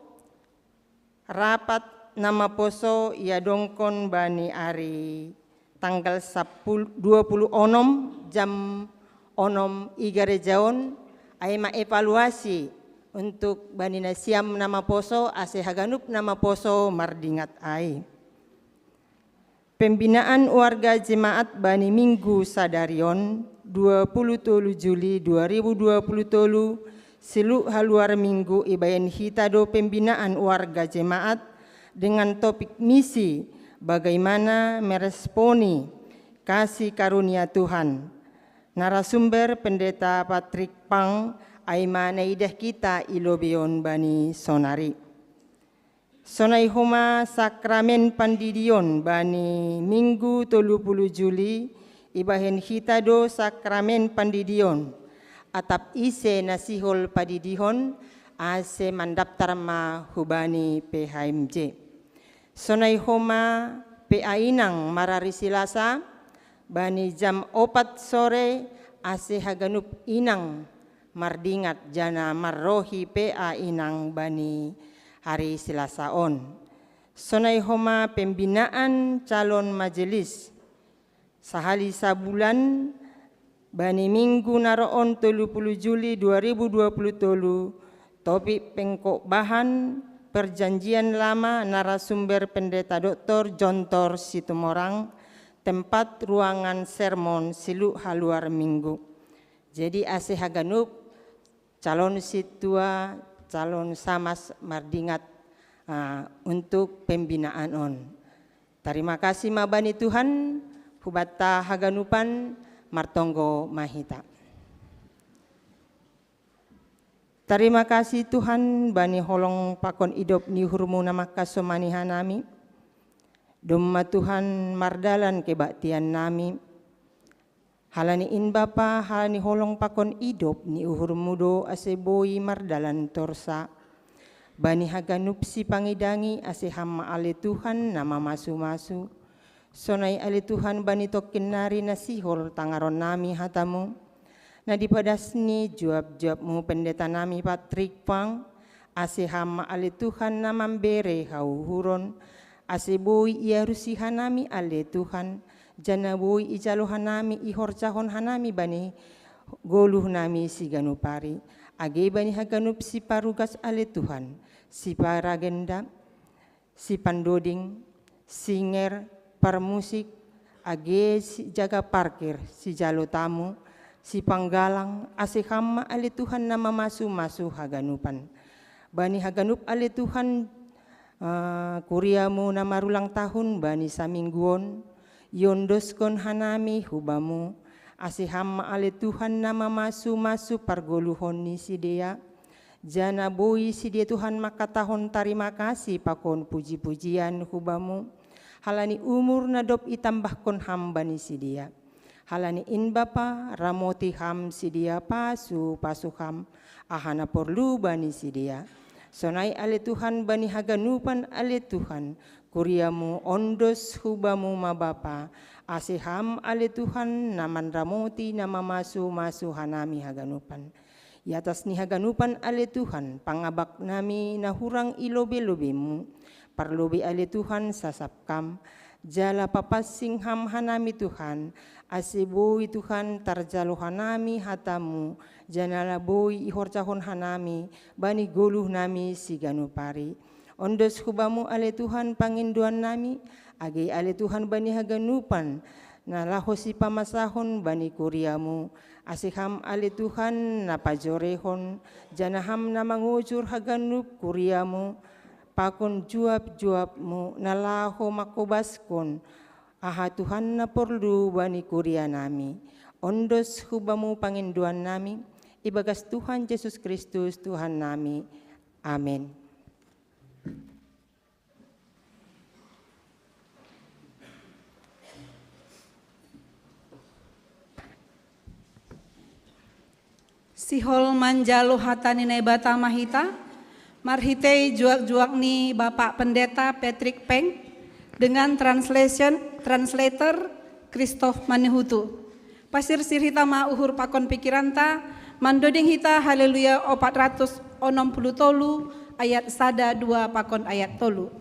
rapat na maposo iadongkon bani ari tanggal sapuluh, dua puluh onom jam onom i gareja on, ai ma evaluasi untuk bani nasiam na maposo, ase haganup na maposo mardingat ai. Pembinaan warga jemaat bani minggu sadari on, dua puluh tolu Juli dua ribu dua puluh tolu, siluk haluar minggu ibaen hita do pembinaan warga jemaat dengan topik misi, bagaimana meresponi kasih karunia Tuhan. Narasumber Pendeta Patrick Pang, ai ma na idah kita i lobei on bani sonari. Sonai homa sakramen pandidion bani minggu tolu puluh Juli, ibahen hita do sakramen pandidion. Atap ise na sihol padidihon, ase mandaptar ma hubani P H M J. Sonai homa P A inang marari Silasa, bani jam opat sore, ase haganup inang mardingat jana marrohi P A inang bani hari Silasa on. Sonai homa pembinaan calon majelis. Sahali sabulan bani minggu na ro on tolu puluh Juli dua ribu dua puluh tolu, topik pengkhotbahan Perjanjian Lama, narasumber Pendeta Doktor Jontor Situmorang, tempat ruangan sermon siluk haluar minggu. Jadi ase haganup calon sintua, calon samas mardingat, ah, untuk pembinaan on. Tarima kasih ma bani Tuhan, hubanta haganupan, Martonggo ma hita. Tarima kasih Tuhan bani holong pakon idop ni uhurmu na mangkasomani hanami. Domma Tuhan mardalan kebaktian nami. Halani in Bapa, halani holong pakon idop ni uhurmu do ase boi mardalan torsa. Bani haganup sipangidangi ase Ham ma ale Tuhan na mamasu-masu. Sonai ale Tuhan bani tongkin nari na sihol tangaron nami hatamu. Na dipadas ni juap-juapmu pendeta nami Patrick Pang, ase Ham ma ale Tuhan na mambere hauhuron, ase boi iarusi hanami ale Tuhan, jana boi ijalo hanami ihorjahon hanami bani goluh nami siganup ari, age bani haganup siparugas ale Tuhan, siparagenda, sipandoding, singer, parmusik, age sijaga parkir, sijalo tamu, sipanggalang, ase Ham ma ale Tuhan na mamasu-masu haganupan. Bani haganup ale Tuhan, eh, kuriamu na marulang tahun bani saminggu on, iondoskon hanami hubamu, ase Ham ma ale Tuhan na mamasu-masu pargoluhon ni sidea, jana boi sidea Tuhan mangkatahon tarima kasih pakon puji-pujian hubamu, halani umur na dob itambahkon Ham bani sidea. Halani in Bapa, ramoti Ham sidea pasu-pasu Ham, aha na porlu bani sidea. Sonai ale Tuhan bani haganupan ale Tuhan, kuriamu ondos hubamu ma Bapa, ase Ham ale Tuhan na manramoti na mamasu-masu hanami haganupan. I atas ni haganupan ale Tuhan, pangabak nami na hurang i lobe-lobemu, parlobei ale Tuhan sasap Ham, jala papansing Ham hanami Tuhan, ase boi Tuhan tarjalo hanami hatamu, jana boi ihorjahon hanami, bani goluh nami siganup ari. Ondos hubamu ale Tuhan pangindoan nami, age ale Tuhan bani haganupan, na laho sipamasahon bani kuriamu, ase Ham ale Tuhan na pajorehon, jana Ham na mangujur haganup kuriamu, pakon juap-juapmu na laho mangkobaskon, aha Tuhan na porlu bani kuria nami. Ondos hubamu pangindoan nami, ibagas Tuhan Jesus Kristus Tuhan nami. Amen. Sihol manjalo hata ni Naibata ma hita, marhitei juak-juak ni Bapak Pendeta Patrick Peng, dengan translation, translator Christoph Manihutu. Pasirsir hita ma uhur pakon pikiranta, mandoding hita Haleluya opat ratus onom puluh tolu ayat sada dua pakon ayat tolu.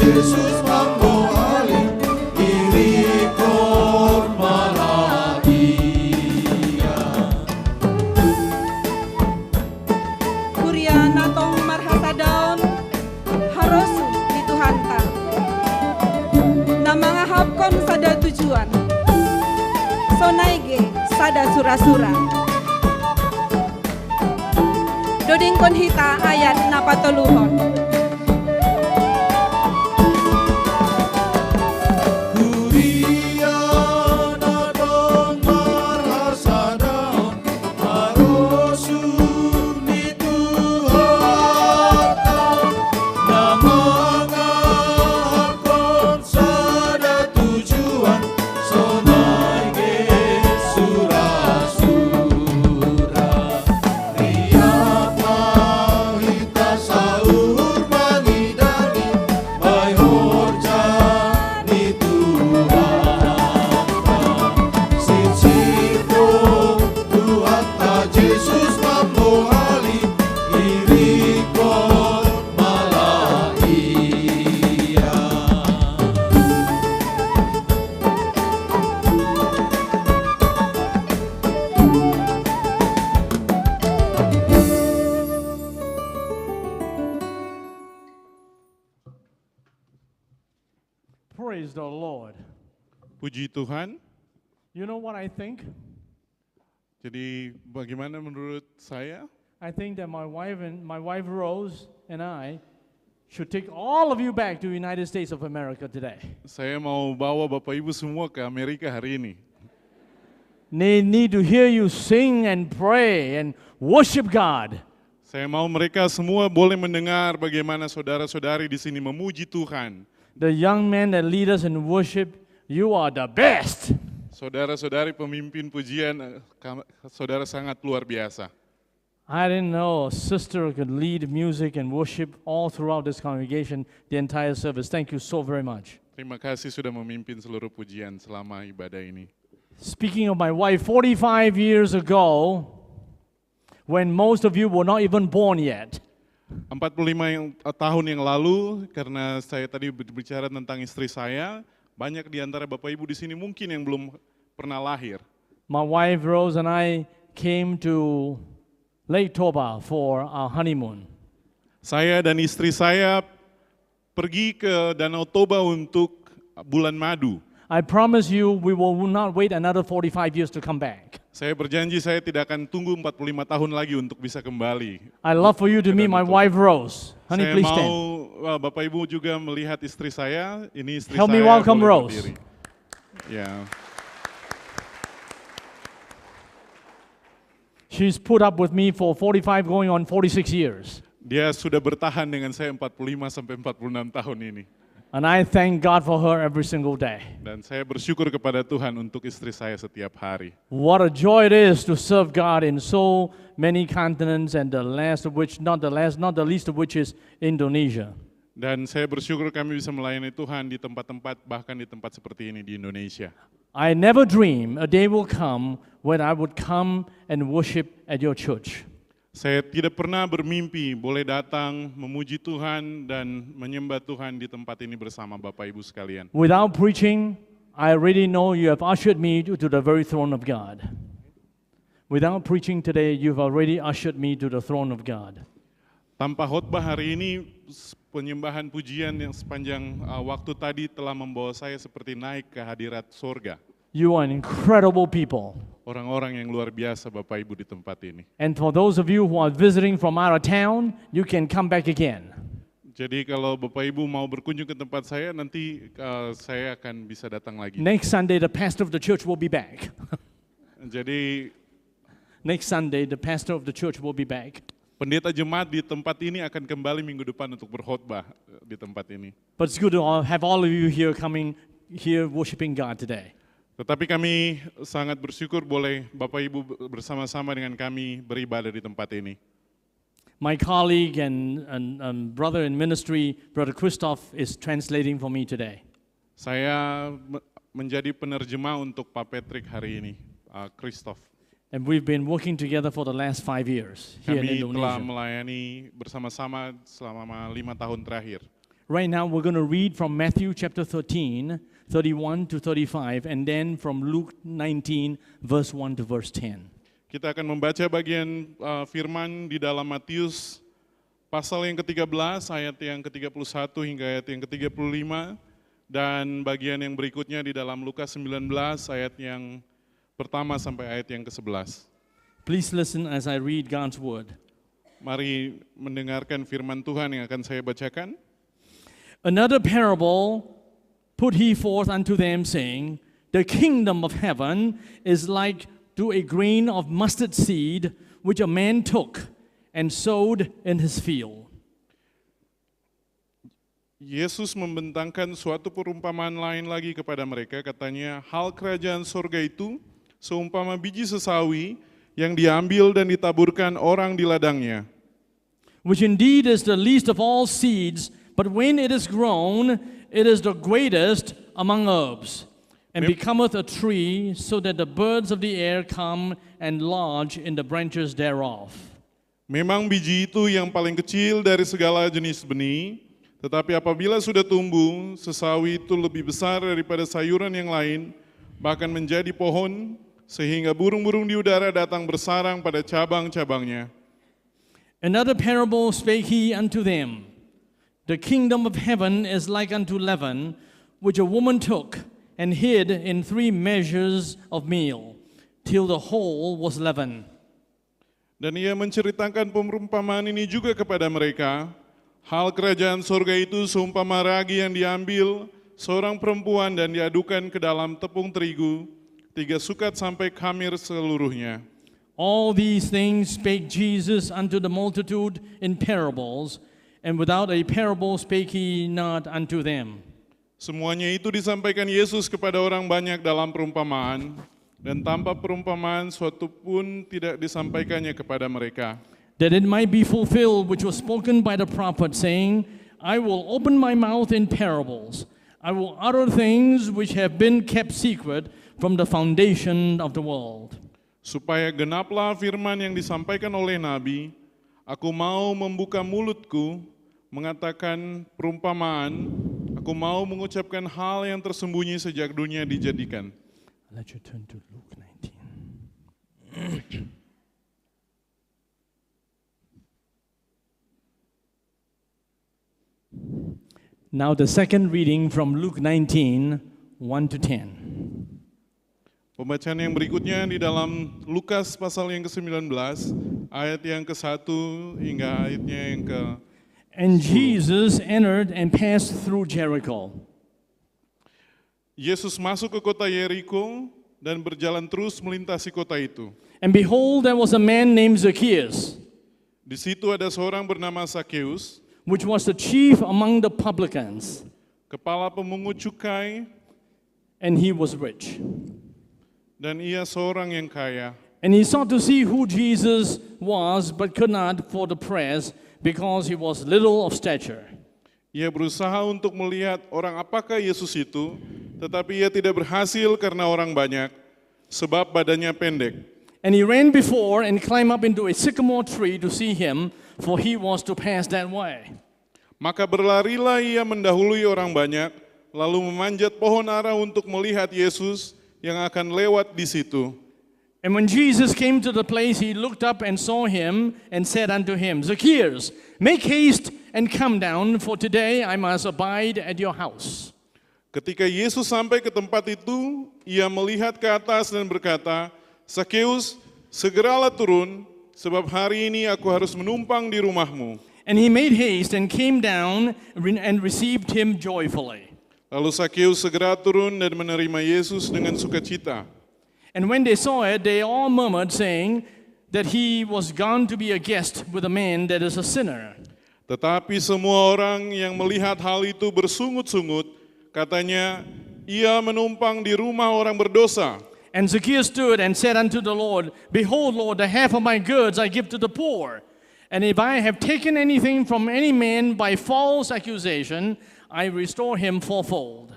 Yesus mambohali, irikon malaia. Kuria natong marhasadaon, harosu ni Tuhanta. Na mangahapkon sada tujuan. Sonai ge sada sura-sura. Dodengkon hita ayat na patoluhon. Kuria natong marhasadaon, harosu ni Tuhanta, na mangahapkon sada tujuan, sonai ge sura-sura. Riap ma hita sauhur mangidangi, bae horja ni Tuhanta. Sitsi do Tuhanta Jesus mambohali, irikon malaia. Praise the Lord. Puji Tuhan. You know what I think? Jadi bagaimana menurut saya? I think that my wife and my wife Rose and I should take all of you back to the United States of America today. Saya mau bawa Bapak Ibu semua ke Amerika hari ini. They need to hear you sing and pray and worship God. Saya mau mereka semua boleh mendengar bagaimana saudara-saudari di sini memuji Tuhan. The young men that lead us in worship, you are the best. Saudara-saudari pemimpin pujian, eh, kam- saudara sangat luar biasa. I didn't know a sister could lead music and worship all throughout this congregation, the entire service. Thank you so very much. Terima kasih sudah memimpin seluruh pujian selama ibadah ini. Speaking of my wife, forty-five years ago, when most of you were not even born yet, 45 yang, eh, tahun yang lalu, karena saya tadi berbicara tentang istri saya, banyak di antara Bapak Ibu di sini mungkin yang belum pernah lahir. My wife Rose and I came to Lake Toba for our honeymoon. Saya dan istri saya pergi ke Danau Toba untuk bulan madu. I promise you, we will not wait another forty-five years to come back. Saya berjanji saya tidak akan tunggu 45 tahun lagi untuk bisa kembali. I love for you to meet my wife Rose. Honey, Saya please mau stand. eh, Bapak Ibu juga melihat istri saya. Ini istri Help me saya. Welcome Boleh Rose. Berdiri. Ya. She's put up with me for forty-five, going on forty-six years. Dia sudah bertahan dengan saya 45 sampai 46 tahun ini. And I thank God for her every single day. Dan saya bersyukur kepada Tuhan untuk istri saya setiap hari. What a joy it is to serve God in so many continents, and the last of which, not the last, not the least of which is Indonesia. Dan saya bersyukur kami bisa melayani Tuhan di tempat-tempat, bahkan di tempat seperti ini di Indonesia. I never dream a day will come when I would come and worship at your church. Saya tidak pernah bermimpi boleh datang memuji Tuhan dan menyembah Tuhan di tempat ini bersama Bapak Ibu sekalian. Without preaching, I really know you have ushered me to, to the very throne of God. Without preaching today, you've already ushered me to the throne of God. Tanpa khotbah hari ini, s- penyembahan pujian yang sepanjang uh, waktu tadi telah membawa saya seperti naik ke hadirat sorga. You are incredible people. Orang-orang yang luar biasa Bapak Ibu di tempat ini. And for those of you who are visiting from out of town, you can come back again. Jadi kalau Bapak Ibu mau berkunjung ke tempat saya, nanti uh, saya akan bisa datang lagi. Next Sunday, the pastor of the church will be back. Jadi Next Sunday, the pastor of the church will be back. Pendeta jemaat di tempat ini akan kembali minggu depan untuk berkhotbah eh, di tempat ini. But it's good to all, have all of you here coming here worshiping God today. Tetapi kami sangat bersyukur boleh Bapak Ibu bersama-sama dengan kami beribadah di tempat ini. My colleague and, and, and brother in ministry, Brother Christoph, is translating for me today. Saya me- menjadi penerjemah untuk Pak Patrick hari ini, uh, Christoph. And we've been working together for the last five years here in Kami telah Indonesia. Melayani bersama-sama selama lima tahun terakhir. Right now, we're going to read from Matthew chapter thirteen, thirty-one to thirty-five, and then from Luke nineteen, verse one to verse ten. Kita akan membaca bagian uh, firman di dalam Matius pasal yang ke-tiga belas, ayat yang ke-tiga puluh satu hingga ayat yang ke-tiga puluh lima, dan bagian yang berikutnya di dalam Lukas sembilan belas, ayat yang pertama sampai ayat yang ke-sebelas. Please listen as I read God's word. Mari mendengarkan firman Tuhan yang akan saya bacakan. Another parable put he forth unto them, saying, The kingdom of heaven is like to a grain of mustard seed, which a man took and sowed in his field. Yesus membentangkan suatu perumpamaan lain lagi kepada mereka, katanya, "Hal kerajaan sorga itu seumpama biji sesawi yang diambil dan ditaburkan orang di ladangnya." Which indeed is the least of all seeds, but when it is grown, it is the greatest among herbs, and Mem- becometh a tree, so that the birds of the air come and lodge in the branches thereof. Memang biji itu yang paling kecil dari segala jenis benih, tetapi apabila sudah tumbuh, sesawi itu lebih besar daripada sayuran yang lain, bahkan menjadi pohon, sehingga burung-burung di udara datang bersarang pada cabang-cabangnya. Another parable spake he unto them. The kingdom of heaven is like unto leaven, which a woman took and hid in three measures of meal, till the whole was leavened. Dan ia menceritakan perumpamaan ini juga kepada mereka, "Hal kerajaan sorga itu seumpama ragi yang diambil seorang perempuan dan diadukan ke dalam tepung terigu, tiga sukat sampai khamir seluruhnya." All these things spake Jesus unto the multitude in parables, and without a parable spake he not unto them. Semuanya itu disampaikan Yesus kepada orang banyak dalam perumpamaan, dan tanpa perumpamaan suatu pun tidak disampaikannya kepada mereka. That it might be fulfilled which was spoken by the prophet, saying, I will open my mouth in parables. I will utter things which have been kept secret from the foundation of the world. Supaya genaplah firman yang disampaikan oleh nabi, "Aku mau membuka mulutku, mengatakan perumpamaan, aku mau mengucapkan hal yang tersembunyi sejak dunia dijadikan." I'll let you turn to Luke nineteen. Now, the second reading from Luke nineteen, one to ten. Pembacaan yang berikutnya di dalam Lukas pasal yang ke-sembilan belas, ayat yang ke-satu hingga ayatnya yang ke And Jesus entered and passed through Jericho. Yesus masuk ke kota Yeriko dan berjalan terus melintasi kota itu. And behold, there was a man named Zacchaeus, Di situ ada seorang bernama Sakeus, which was the chief among the publicans, kepala pemungut cukai, and he was rich. Dan ia seorang yang kaya. And he sought to see who Jesus was, but could not for the press, because he was little of stature. Ia berusaha untuk melihat orang apakah Yesus itu, tetapi ia tidak berhasil karena orang banyak, sebab badannya pendek. And he ran before and climbed up into a sycamore tree to see him, for he was to pass that way. Maka berlarilah ia mendahului orang banyak, lalu memanjat pohon ara untuk melihat Yesus yang akan lewat di situ. And when Jesus came to the place, he looked up and saw him and said unto him, Zacchaeus, make haste and come down, for today I must abide at your house. Ketika Yesus sampai ke tempat itu, ia melihat ke atas dan berkata, "Sakeus, segeralah turun, sebab hari ini aku harus menumpang di rumahmu." And he made haste and came down and received him joyfully. Lalu Sakeus segera turun dan menerima Yesus dengan sukacita. And when they saw it, they all murmured, saying that he was gone to be a guest with a man that is a sinner. Tetapi semua orang yang melihat hal itu bersungut-sungut, katanya, "Ia menumpang di rumah orang berdosa." And Zacchaeus stood and said unto the Lord, Behold, Lord, the half of my goods I give to the poor. And if I have taken anything from any man by false accusation, I restore him fourfold.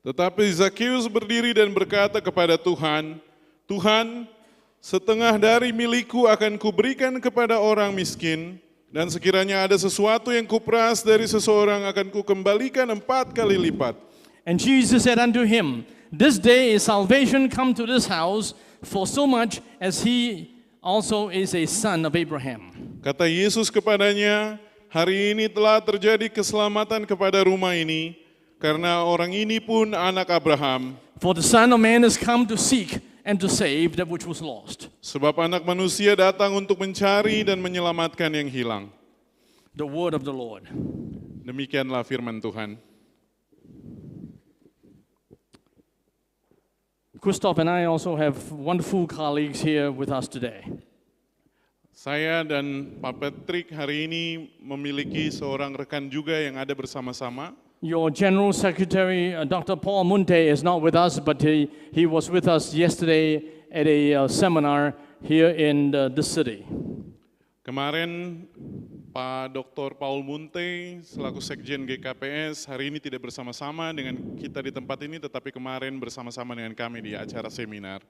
Tetapi Sakeus berdiri dan berkata kepada Tuhan, "Tuhan, setengah dari milikku akan kuberikan kepada orang miskin, Dan sekiranya ada sesuatu yang kuperas dari seseorang, akan kukembalikan empat kali lipat. And Jesus said unto him, This day is salvation come to this house, for so much as he also is a son of Abraham. Kata Yesus kepadanya, "Hari ini telah terjadi keselamatan kepada rumah ini, karena orang ini pun anak Abraham. For the Son of Man is come to seek and to save that which was lost. Sebab Anak Manusia datang untuk mencari dan menyelamatkan yang hilang." The word of the Lord. Demikianlah firman Tuhan. Christoph and I also have wonderful colleagues here with us today. Saya dan Pak Patrick hari ini memiliki seorang rekan juga yang ada bersama-sama. Your General Secretary, uh, Doctor Paul Munte, is not with us, but he, he was with us yesterday at a uh, seminar here in the, the city. Kemarin Pak Doktor Paul Munte selaku Sekjen G K P S hari ini tidak bersama-sama dengan kita di tempat ini, tetapi kemarin bersama-sama dengan kami di acara seminar.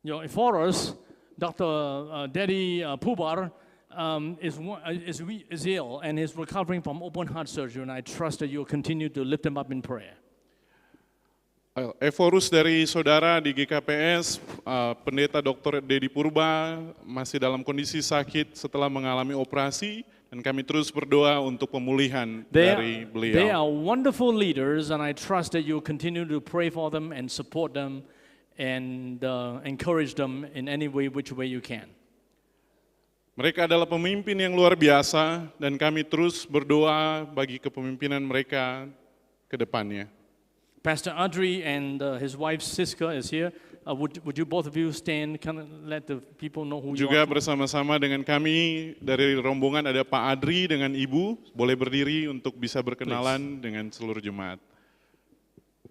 Your Ephorus, Doctor Uh, Dedi uh, Pubar, um, is, one- uh, is, re- is ill and is recovering from open heart surgery, and I trust that you'll continue to lift him up in prayer. Eh, Ephorus dari saudara di G K P S, eh, Pendeta Doktor Dedi Purba, masih dalam kondisi sakit setelah mengalami operasi, dan kami terus berdoa untuk pemulihan They dari are, they beliau. Are wonderful leaders, and I trust that you'll continue to pray for them and support them and uh, encourage them in any way, which way you can. Mereka adalah pemimpin yang luar biasa, dan kami terus berdoa bagi kepemimpinan mereka ke depannya. Pastor Adri and uh, his wife Siska is here. Uh, would, would you both of you stand? Kind of let the people know who you Juga are. Bersama-sama dengan kami dari rombongan ada Pak Adri dengan Ibu, boleh berdiri untuk bisa berkenalan dengan seluruh jemaat.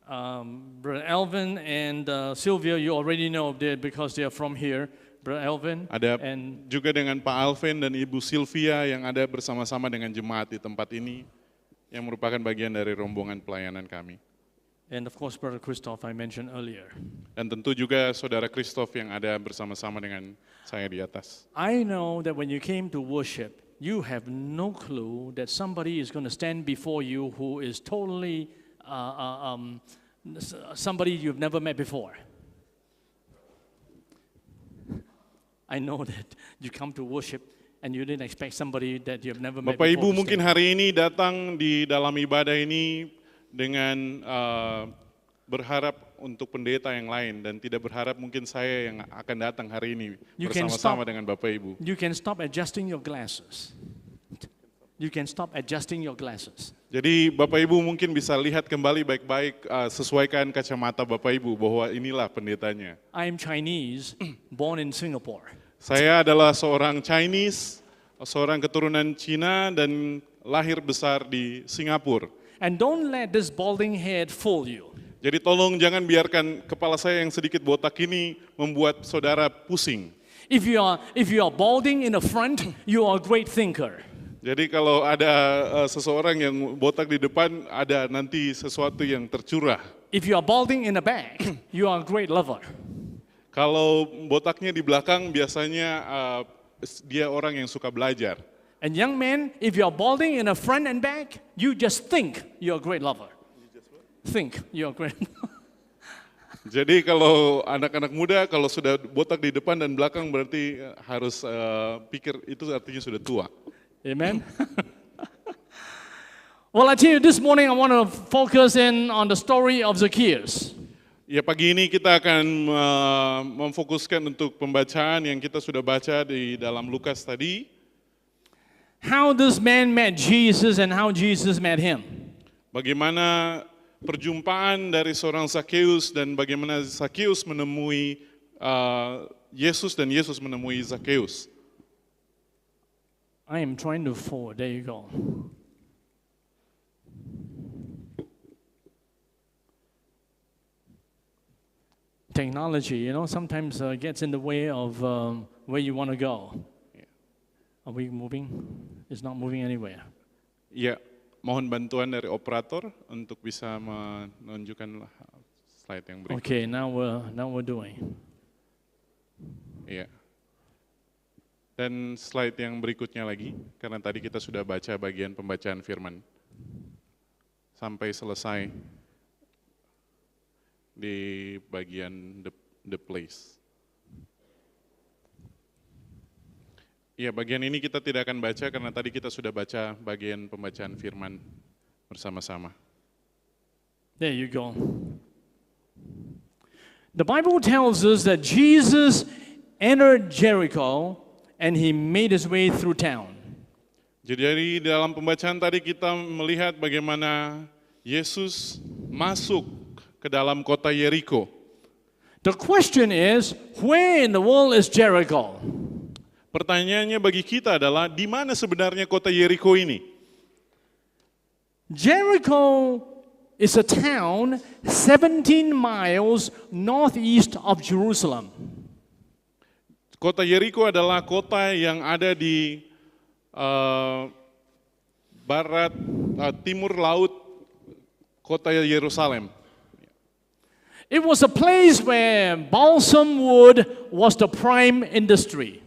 Um, Brother Elvin and uh, Sylvia, you already know they because they are from here. Brother Elvin Ada and juga dengan Pak Alvin dan Ibu Sylvia yang ada bersama-sama dengan jemaat di tempat ini, yang merupakan bagian dari rombongan pelayanan kami. and of course Brother Christoph I mentioned earlier. Dan tentu juga Saudara Christoph yang ada bersama-sama dengan saya di atas. I know that when you came to worship, you have no clue that somebody is going to stand before you who is totally uh, uh, um, s- somebody you've never met before. I know that you come to worship and you didn't expect somebody that you have never met Bapak before. Ibu To mungkin stand. Hari ini datang di dalam ibadah ini dengan eh, berharap untuk pendeta yang lain, dan tidak berharap mungkin saya yang akan datang hari ini You can bersama-sama stop. Dengan Bapak Ibu. You can stop adjusting your glasses. You can stop adjusting your glasses. Jadi Bapak Ibu mungkin bisa lihat kembali baik-baik, eh, sesuaikan kacamata Bapak Ibu bahwa inilah pendetanya. I am Chinese, born in Singapore. Saya adalah seorang Chinese, seorang keturunan Cina dan lahir besar di Singapura. And don't let this balding head fool you. Jadi tolong jangan biarkan kepala saya yang sedikit botak ini membuat saudara pusing. If you are if you are balding in the front, you are a great thinker. Jadi kalau ada eh, seseorang yang botak di depan, ada nanti sesuatu yang tercurah. If you are balding in the back, you are a great lover. Kalau botaknya di belakang, biasanya eh, dia orang yang suka belajar. And young men, if you are balding in the front and back, you just think you're a great lover. Think you're a great. Jadi kalau anak-anak muda, kalau sudah botak di depan dan belakang, berarti eh, harus eh, pikir itu artinya sudah tua. Amen. Well, I tell you, this morning I want to focus in on the story of Zacchaeus. Ya, pagi ini kita akan eh, memfokuskan untuk pembacaan yang kita sudah baca di dalam Lukas tadi. How this man met Jesus and how Jesus met him. Bagaimana perjumpaan dari seorang Zakheus dan bagaimana Zakheus menemui eh, Yesus dan Yesus menemui Zakheus. I am trying to forward. There you go. Technology, you know, sometimes uh, gets in the way of um, where you want to go. Are we moving? It's not moving anywhere. Ya, mohon bantuan dari operator untuk bisa menunjukkan slide yang berikut. Okay, now we're now we're doing. Iya. Dan slide yang berikutnya lagi, karena tadi kita sudah baca bagian pembacaan firman sampai selesai di bagian the, the place. Ya, bagian ini kita tidak akan baca karena tadi kita sudah baca bagian pembacaan firman bersama-sama. There you go. The Bible tells us that Jesus entered Jericho and he made his way through town. Jadi dalam pembacaan tadi kita melihat bagaimana Yesus masuk ke dalam kota Yeriko. The question is, where in the world is Jericho? Pertanyaannya bagi kita adalah, di mana sebenarnya kota Yeriko ini? Jericho is a town seventeen miles northeast of Jerusalem. Kota Yeriko adalah kota yang ada di eh, barat eh, timur laut kota Yerusalem. It was a place where balsam wood was the prime industry.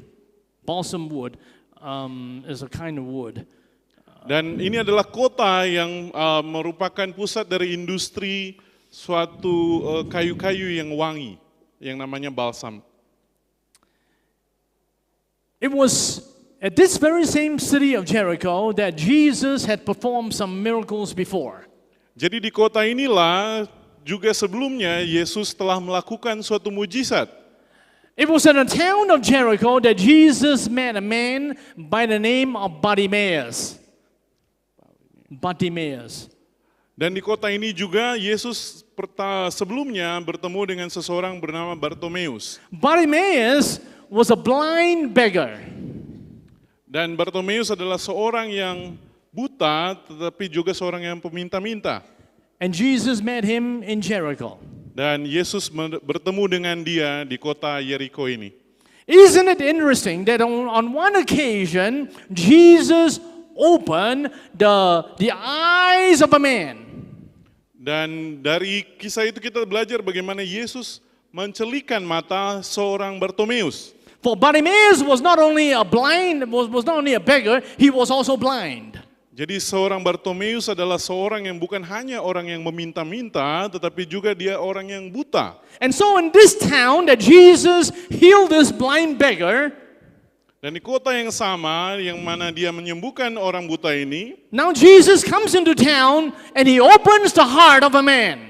Balsam wood um, is a kind of wood. Dan ini adalah kota yang eh, merupakan pusat dari industri suatu eh, kayu-kayu yang wangi, yang namanya balsam. It was at this very same city of Jericho that Jesus had performed some miracles before. Jadi di kota inilah juga sebelumnya Yesus telah melakukan suatu mujizat. It was in the town of Jericho that Jesus met a man by the name of Bartimaeus. Bartimaeus. Dan di kota ini juga Yesus perta- sebelumnya bertemu dengan seseorang bernama Bartimeus. Bartimaeus was a blind beggar. Dan Bartimeus adalah seorang yang buta, tetapi juga seorang yang peminta-minta. And Jesus met him in Jericho. Dan Yesus men- bertemu dengan dia di kota Yeriko ini. Isn't it interesting that on, on one occasion, Jesus opened the, the eyes of a man? Dan dari kisah itu kita belajar bagaimana Yesus mencelikan mata seorang Bartimeus. For Bartimaeus was not only a blind, was, was not only a beggar, he was also blind. Jadi seorang Bartimeus adalah seorang yang bukan hanya orang yang meminta-minta, tetapi juga dia orang yang buta. And so in this town that Jesus healed this blind beggar, Dan di kota yang sama, yang mana dia menyembuhkan orang buta ini, now Jesus comes into town and he opens the heart of a man.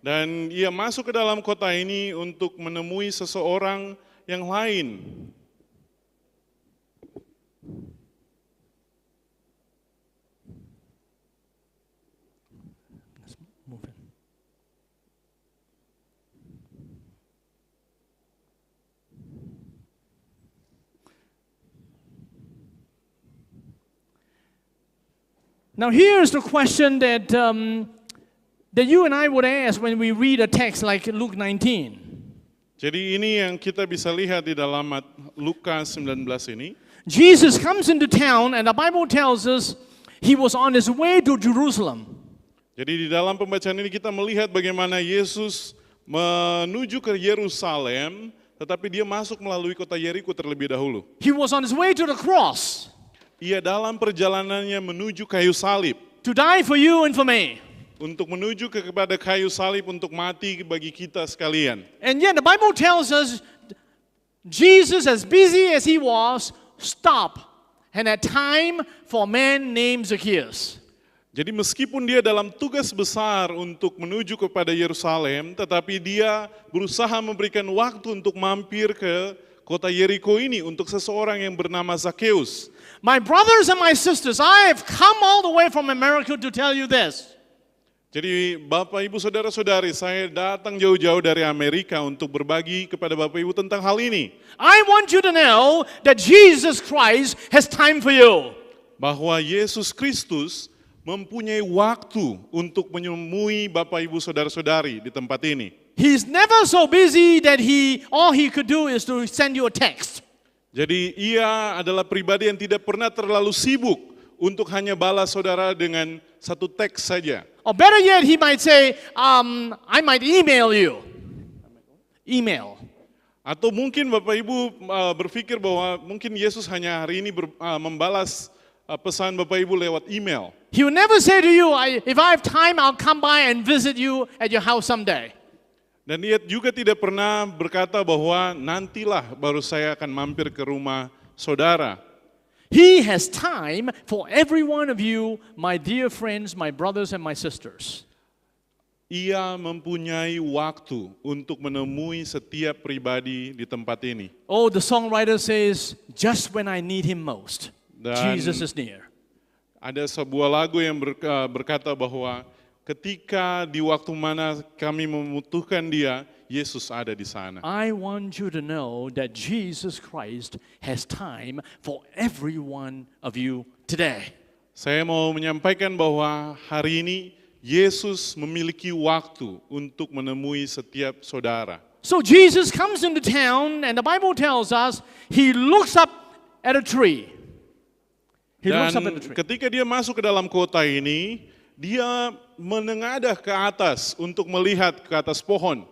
Dan ia masuk ke dalam kota ini untuk menemui seseorang yang lain. Now, here's the question that, um, that you and I would ask when we read a text like Luke nineteen. Jadi ini yang kita bisa lihat di dalam Mat- Lukas sembilan belas ini. Jesus comes into town, and the Bible tells us he was on his way to Jerusalem. Jadi di dalam pembacaan ini kita melihat bagaimana Yesus menuju ke Yerusalem, tetapi dia masuk melalui kota Yeriko terlebih dahulu. He was on his way to the cross Ia dalam perjalanannya menuju kayu salib to die for you and for me. Untuk menuju ke kepada kayu salib untuk mati bagi kita sekalian. And yet, the Bible tells us Jesus, as busy as he was, stopped and had time for a man named Zacchaeus. Jadi meskipun dia dalam tugas besar untuk menuju kepada Yerusalem, tetapi dia berusaha memberikan waktu untuk mampir ke kota Yeriko ini untuk seseorang yang bernama Zakheus. My brothers and my sisters, I have come all the way from America to tell you this. Jadi Bapak Ibu Saudara-saudari, saya datang jauh-jauh dari Amerika untuk berbagi kepada Bapak Ibu tentang hal ini. I want you to know that Jesus Christ has time for you. Bahwa Yesus Kristus mempunyai waktu untuk menemui Bapak Ibu Saudara-saudari di tempat ini. He's never so busy that he all he could do is to send you a text. Jadi ia adalah pribadi yang tidak pernah terlalu sibuk untuk hanya balas saudara dengan satu teks saja. Or better yet, he might say, um, I might email you. Email. Atau mungkin Bapak Ibu uh, berpikir bahwa mungkin Yesus hanya hari ini ber, uh, membalas uh, pesan Bapak Ibu lewat email. He will never say to you, I, if I have time, I'll come by and visit you at your house someday. Dan ia juga tidak pernah berkata bahwa nantilah baru saya akan mampir ke rumah saudara. He has time for every one of you, my dear friends, my brothers, and my sisters. Ia mempunyai waktu untuk menemui setiap pribadi di tempat ini. Oh, the songwriter says, just when I need him most, Dan- Jesus is near. Ada sebuah lagu yang ber- uh, berkata bahwa ketika di waktu mana kami membutuhkan dia, Yesus ada di sana. I want you to know that Jesus Christ has time for every one of you today. Saya mau menyampaikan bahwa hari ini Yesus memiliki waktu untuk menemui setiap saudara. So Jesus comes into town, and the Bible tells us he looks up at a tree. He Dan looks up at the tree. Ketika dia masuk ke dalam kota ini, dia menengadah ke atas untuk melihat ke atas pohon.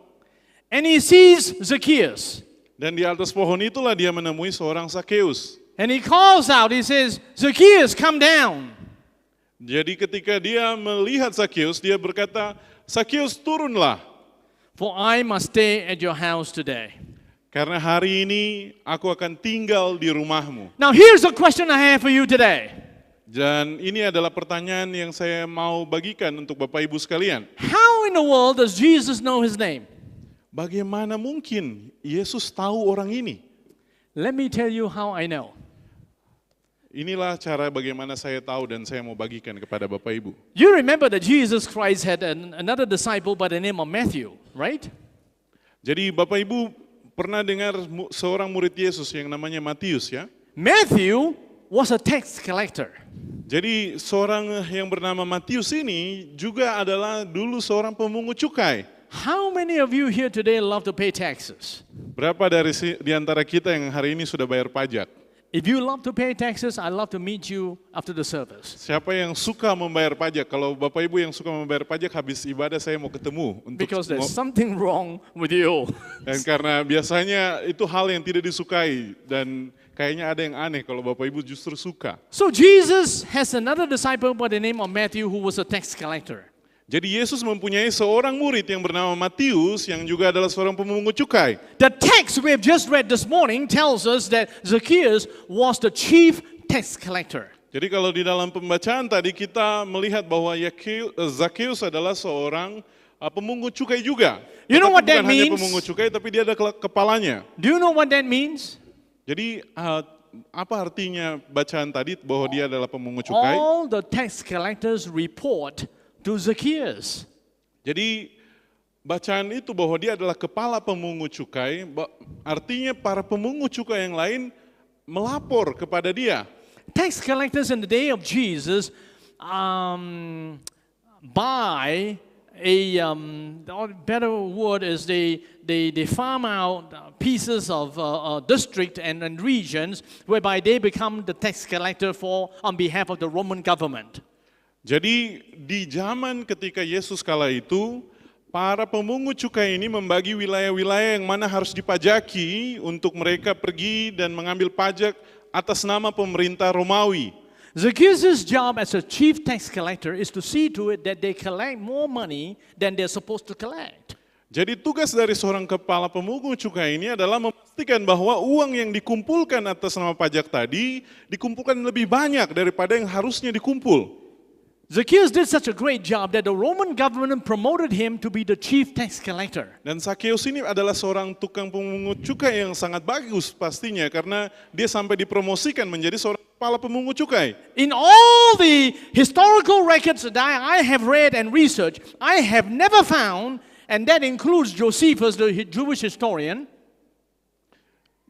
And he sees Zacchaeus. Dan di atas pohon itulah dia menemui seorang Sakeus. And he calls out, he says, Zacchaeus, come down. Jadi ketika dia melihat Sakeus, dia berkata, "Sakeus, turunlah. For I must stay at your house today. Karena hari ini aku akan tinggal di rumahmu." Now, here's a question I have for you today. Dan ini adalah pertanyaan yang saya mau bagikan untuk Bapak Ibu sekalian. How in the world does Jesus know his name? Bagaimana mungkin Yesus tahu orang ini? Let me tell you how I know. Inilah cara bagaimana saya tahu dan saya mau bagikan kepada Bapak Ibu. You remember that Jesus Christ had an, another disciple by the name of Matthew, right? Jadi Bapak Ibu pernah dengar mu- seorang murid Yesus yang namanya Matius, ya? Matthew was a tax collector. Jadi seorang yang bernama Matius ini juga adalah dulu seorang pemungut cukai. How many of you here today love to pay taxes? Berapa dari si, di antara kita yang hari ini sudah bayar pajak? If you love to pay taxes, I'd love to meet you after the service. Siapa yang suka membayar pajak? Kalau Bapak Ibu yang suka membayar pajak, habis ibadah saya mau ketemu untuk Because there's ngo- something wrong with you. Dan karena biasanya itu hal yang tidak disukai dan kayaknya ada yang aneh kalau Bapak Ibu justru suka. So Jesus has another disciple by the name of Matthew who was a tax collector. Jadi Yesus mempunyai seorang murid yang bernama Matius yang juga adalah seorang pemungut cukai. The text we have just read this morning tells us that Zacchaeus was the chief tax collector. Jadi kalau di dalam pembacaan tadi kita melihat bahwa Yakeu- eh, Zakeus adalah seorang uh, pemungut cukai juga. You know Tetapi what that bukan hanya means? Pemungut cukai, tapi dia ada ke- kepalanya. Do you know what that means? Jadi uh, apa artinya bacaan tadi bahwa dia adalah pemungut cukai? All the tax collectors report to Zacchaeus. Jadi bacaan itu bahwa dia adalah kepala pemungut cukai, ba- artinya para pemungut cukai yang lain melapor kepada dia. Tax collectors in the day of Jesus um, buy a, um, or better word is they, they, they farm out uh, pieces of uh, uh, district and, and regions whereby they become the tax collector for on behalf of the Roman government. Jadi di zaman ketika Yesus kala itu, para pemungut cukai ini membagi wilayah-wilayah yang mana harus dipajaki untuk mereka pergi dan mengambil pajak atas nama pemerintah Romawi. Zacchaeus' job as a chief tax collector is to see to it that they collect more money than they're supposed to collect. Jadi tugas dari seorang kepala pemungut cukai ini adalah memastikan bahwa uang yang dikumpulkan atas nama pajak tadi dikumpulkan lebih banyak daripada yang harusnya dikumpul. Zacchaeus did such a great job that the Roman government promoted him to be the chief tax collector. Dan Sakeus ini adalah seorang tukang pemungut cukai yang sangat bagus pastinya karena dia sampai dipromosikan menjadi seorang kepala pemungut cukai. In all the historical records that I, I have read and researched, I have never found, and that includes Josephus, the hi- Jewish historian,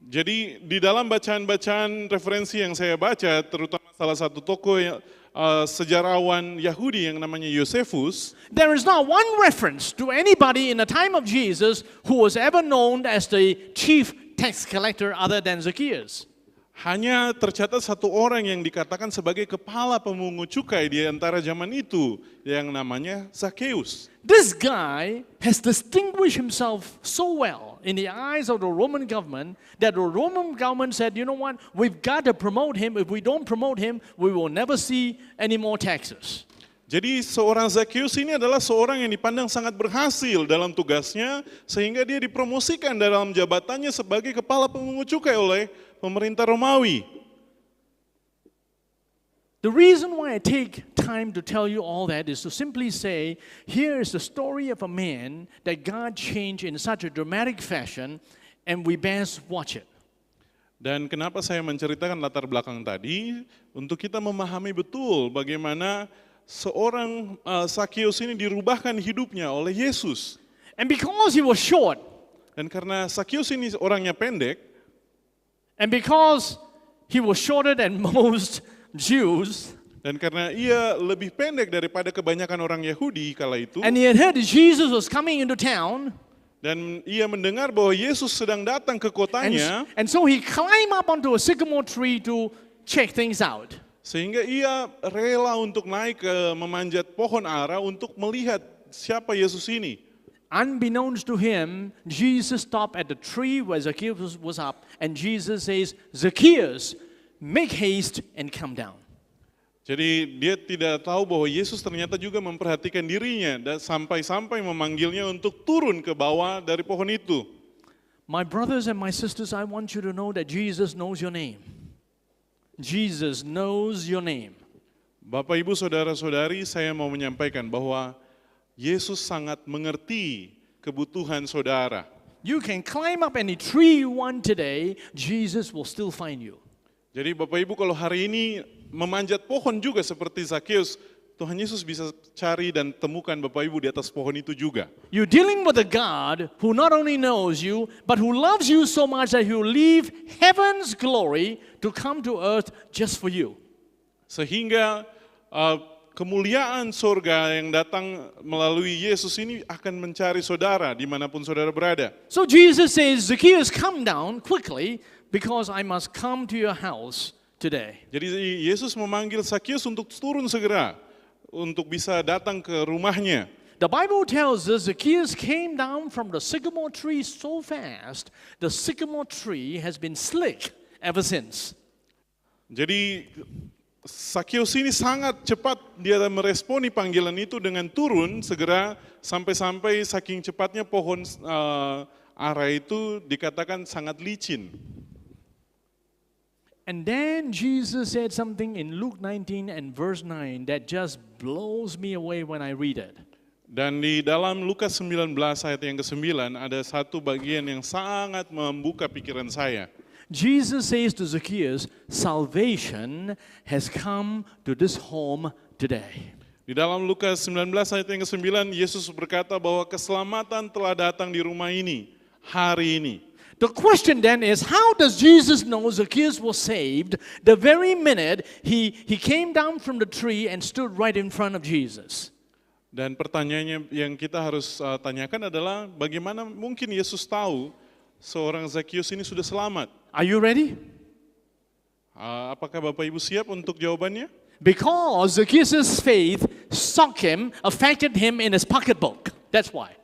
Jadi di dalam bacaan-bacaan referensi yang saya baca, terutama salah satu tokoh yang, uh, sejarawan Yahudi yang namanya Josephus, there is not one reference to anybody in the time of Jesus who was ever known as the chief tax collector other than Zacchaeus. Hanya tercatat satu orang yang dikatakan sebagai kepala pemungut cukai di antara zaman itu, yang namanya Zakheus. This guy has distinguished himself so well in the eyes of the Roman government that the Roman government said, "You know what? We've got to promote him. If we don't promote him, we will never see any more taxes." Jadi seorang Zakheus ini adalah seorang yang dipandang sangat berhasil dalam tugasnya, sehingga dia dipromosikan dalam jabatannya sebagai kepala pemungut cukai oleh pemerintah Romawi. The reason why I take time to tell you all that is to simply say, here is the story of a man that God changed in such a dramatic fashion, and we best watch it. Dan kenapa saya menceritakan latar belakang tadi? Untuk kita memahami betul bagaimana seorang uh, Zakheus ini dirubahkan hidupnya oleh Yesus. And because he was short, Dan karena Zakheus ini orangnya pendek, and because he was shorter than most Jews, dan karena ia lebih pendek daripada kebanyakan orang Yahudi kala itu, and he had heard that Jesus was coming into town, dan ia mendengar bahwa Yesus sedang datang ke and, kotanya, and so he climbed up onto a sycamore tree to check things out. Sehingga ia rela untuk naik ke memanjat pohon ara untuk melihat siapa Yesus ini. Unbeknownst to him, Jesus stopped at the tree where Zacchaeus was up, and Jesus says, "Zacchaeus, make haste and come down." Jadi dia tidak tahu bahwa Yesus ternyata juga memperhatikan dirinya dan sampai-sampai memanggilnya untuk turun ke bawah dari pohon itu. My brothers and my sisters, I want you to know that Jesus knows your name. Jesus knows your name. Bapak, Ibu, saudara-saudari, saya mau menyampaikan bahwa Yesus sangat mengerti kebutuhan saudara. You can climb up any tree you want today, Jesus will still find you. Jadi Bapak Ibu, kalau hari ini memanjat pohon juga seperti Zakheus, Tuhan Yesus bisa cari dan temukan Bapak Ibu di atas pohon itu juga. You're dealing with a God who not only knows you, but who loves you so much that he will leave heaven's glory to come to earth just for you. Sehingga uh, kemuliaan surga yang datang melalui Yesus ini akan mencari saudara dimanapun saudara berada. So Jesus says, "Zacchaeus, come down quickly because I must come to your house today." Jadi Yesus memanggil Zakheus untuk turun segera, untuk bisa datang ke rumahnya. The Bible tells us Zacchaeus came down from the sycamore tree so fast, the sycamore tree has been slick ever since. Jadi Zakheus ini sangat cepat dia meresponi panggilan itu dengan turun segera, sampai-sampai saking cepatnya pohon uh, ara itu dikatakan sangat licin. And then Jesus said something in Luke nineteen and verse nine that just blows me away when I read it. Dan di dalam Lukas sembilan belas ayat yang kesembilan ada satu bagian yang sangat membuka pikiran saya. Jesus says to Zacchaeus, "Salvation has come to this home today." Di dalam Lukas sembilan belas ayat yang kesembilan, Yesus berkata bahwa keselamatan telah datang di rumah ini hari ini. The question then is, how does Jesus know Zacchaeus was saved the very minute he, he came down from the tree and stood right in front of Jesus? Dan pertanyaannya yang kita harus uh, tanyakan adalah bagaimana mungkin Yesus tahu seorang Zakheus ini sudah selamat? Are you ready? Uh, apakah Bapak Ibu siap untuk jawabannya? Because Zacchaeus' faith shook him, affected him in his pocketbook. That's why.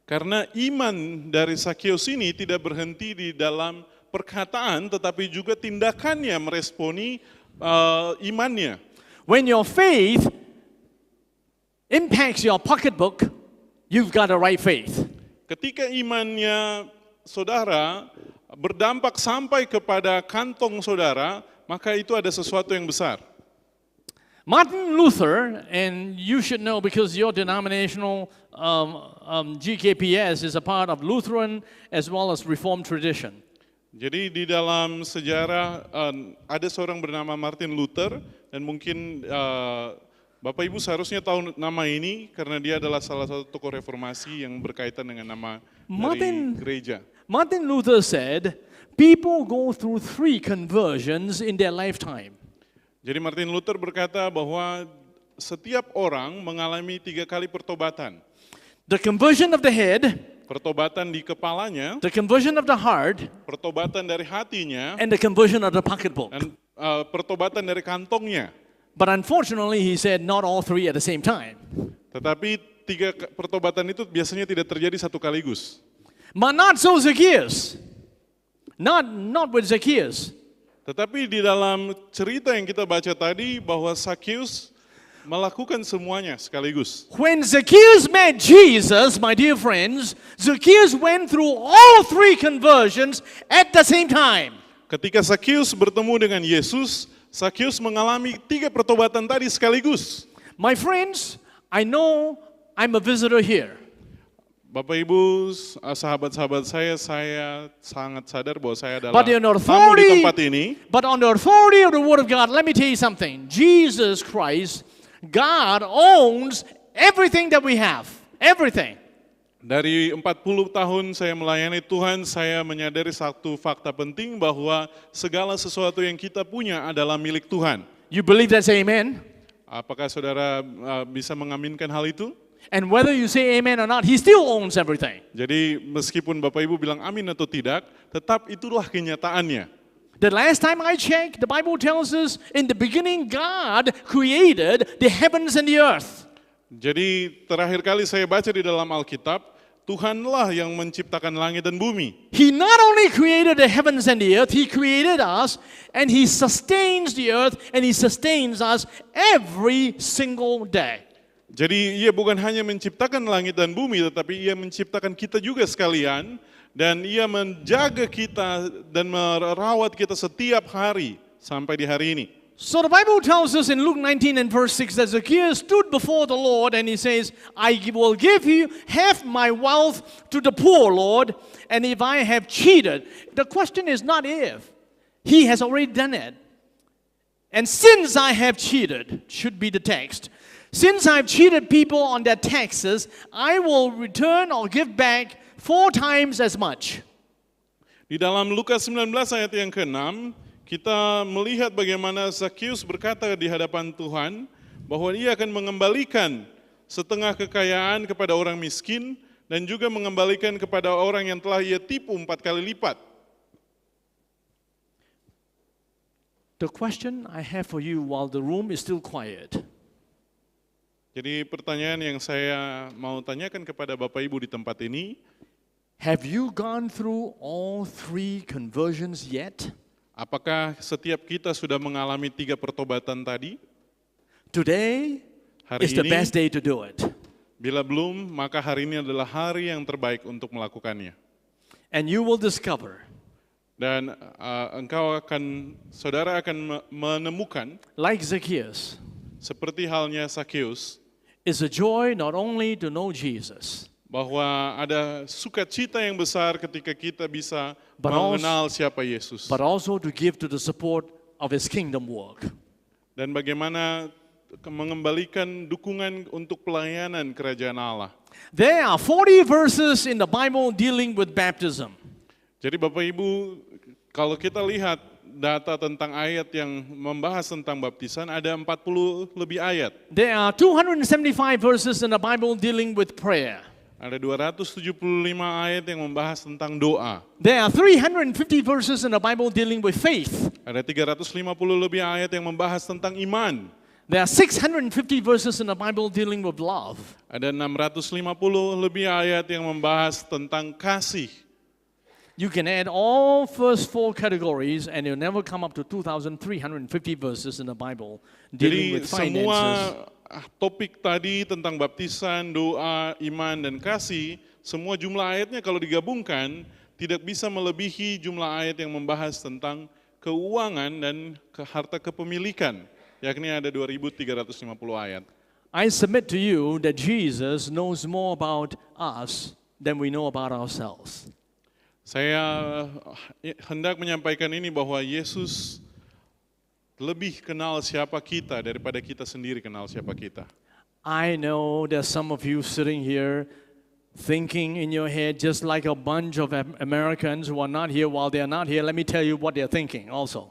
Karena iman dari Zakheus ini tidak berhenti di dalam perkataan, tetapi juga tindakannya meresponi uh, imannya. When your faith impacts your pocketbook, you've got a right faith. Ketika imannya saudara berdampak sampai kepada kantong saudara, maka itu ada sesuatu yang besar. Martin Luther, and you should know because your denominational um, um, G K P S is a part of Lutheran as well as Reformed tradition. Jadi di dalam sejarah uh, ada seorang bernama Martin Luther dan mungkin uh, Bapak Ibu seharusnya tahu nama ini karena dia adalah salah satu tokoh reformasi yang berkaitan dengan nama Martin- dari gereja. Martin Luther said, "People go through three conversions in their lifetime." Jadi Martin Luther berkata bahwa setiap orang mengalami tiga kali pertobatan. The conversion of the head, Pertobatan di kepalanya, the conversion of the heart, pertobatan dari hatinya, and the conversion of the pocketbook. Dan uh, pertobatan dari kantongnya. But unfortunately, he said not all three at the same time. Tetapi tiga pertobatan itu biasanya tidak terjadi satu kaligus. But not so Zacchaeus. Not, not with Zacchaeus. Tetapi di dalam cerita yang kita baca tadi, bahwa Sakeus melakukan semuanya sekaligus. When Zacchaeus met Jesus, my dear friends, Zacchaeus went through all three conversions at the same time. Ketika Sakeus bertemu dengan Yesus, Sakeus mengalami tiga pertobatan tadi sekaligus. My friends, I know I'm a visitor here. Bapak Ibu, sahabat-sahabat saya, saya sangat sadar bahwa saya adalah But in tamu di authority, tempat ini. But on the authority of the Word of God, let me tell you something. Jesus Christ, God owns everything that we have. Everything. Dari empat puluh tahun saya melayani Tuhan, saya menyadari satu fakta penting, bahwa segala sesuatu yang kita punya adalah milik Tuhan. You believe that? Say amen. Apakah saudara uh, bisa mengaminkan hal itu? And whether you say amen or not, he still owns everything. Jadi meskipun Bapak Ibu bilang amin atau tidak, tetap itulah kenyataannya. The last time I checked, the Bible tells us, in the beginning God created the heavens and the earth. Jadi terakhir kali saya baca di dalam Alkitab, Tuhanlah yang menciptakan langit dan bumi. He not only created the heavens and the earth, he created us, and he sustains the earth, and he sustains us every single day. Jadi ia bukan hanya menciptakan langit dan bumi, tetapi ia menciptakan kita juga sekalian, dan ia menjaga kita dan merawat kita setiap hari sampai di hari ini. So the Bible tells us in Luke nineteen and verse six that Zacchaeus stood before the Lord and he says, "I will give you half my wealth to the poor, Lord, and if I have cheated." The question is not if. He has already done it. "And since I have cheated," should be the text. "Since I have cheated people on their taxes, I will return or give back four times as much." Di dalam Lukas sembilan belas ayat yang keenam, kita melihat bagaimana Sakeus berkata di hadapan Tuhan bahwa ia akan mengembalikan setengah kekayaan kepada orang miskin dan juga mengembalikan kepada orang yang telah ia tipu empat kali lipat. The question I have for you while the room is still quiet. Jadi pertanyaan yang saya mau tanyakan kepada Bapak Ibu di tempat ini, Have you gone through all three conversions yet? Apakah setiap kita sudah mengalami tiga pertobatan tadi? Today Hari is the ini, best day to do it. Bila belum, maka hari ini adalah hari yang terbaik untuk melakukannya. And you will discover, Dan uh, engkau akan, saudara akan me- menemukan, like Zacchaeus, seperti halnya Sakeus, it's a joy not only to know Jesus, bahwa ada sukacita yang besar ketika kita bisa But also- mengenal siapa Yesus, but also to give to the support of his kingdom work. Dan bagaimana ke- mengembalikan dukungan untuk pelayanan kerajaan Allah. There are forty verses in the Bible dealing with baptism. Jadi Bapak Ibu, kalau kita lihat data tentang ayat yang membahas tentang baptisan, ada empat puluh lebih ayat. There are two hundred seventy-five verses in the Bible dealing with prayer. Ada dua ratus tujuh puluh lima ayat yang membahas tentang doa. There are three hundred fifty verses in the Bible dealing with faith. Ada tiga ratus lima puluh lebih ayat yang membahas tentang iman. There are six hundred fifty verses in the Bible dealing with love. Ada enam ratus lima puluh lebih ayat yang membahas tentang kasih. You can add all first four categories and you'll never come up to two thousand three hundred fifty verses in the Bible dealing Jadi with semua finances. ah, topik tadi tentang baptisan, doa, iman, dan kasih, semua jumlah ayatnya kalau digabungkan tidak bisa melebihi jumlah ayat yang membahas tentang keuangan dan ke harta kepemilikan, yakni ada dua ribu tiga ratus lima puluh ayat. I submit to you that Jesus knows more about us than we know about ourselves. Saya eh, hendak menyampaikan ini, bahwa Yesus lebih kenal siapa kita daripada kita sendiri kenal siapa kita. I know there's some of you sitting here thinking in your head just like a bunch of Am- Americans who are not here. While they are not here, let me tell you what they're thinking also.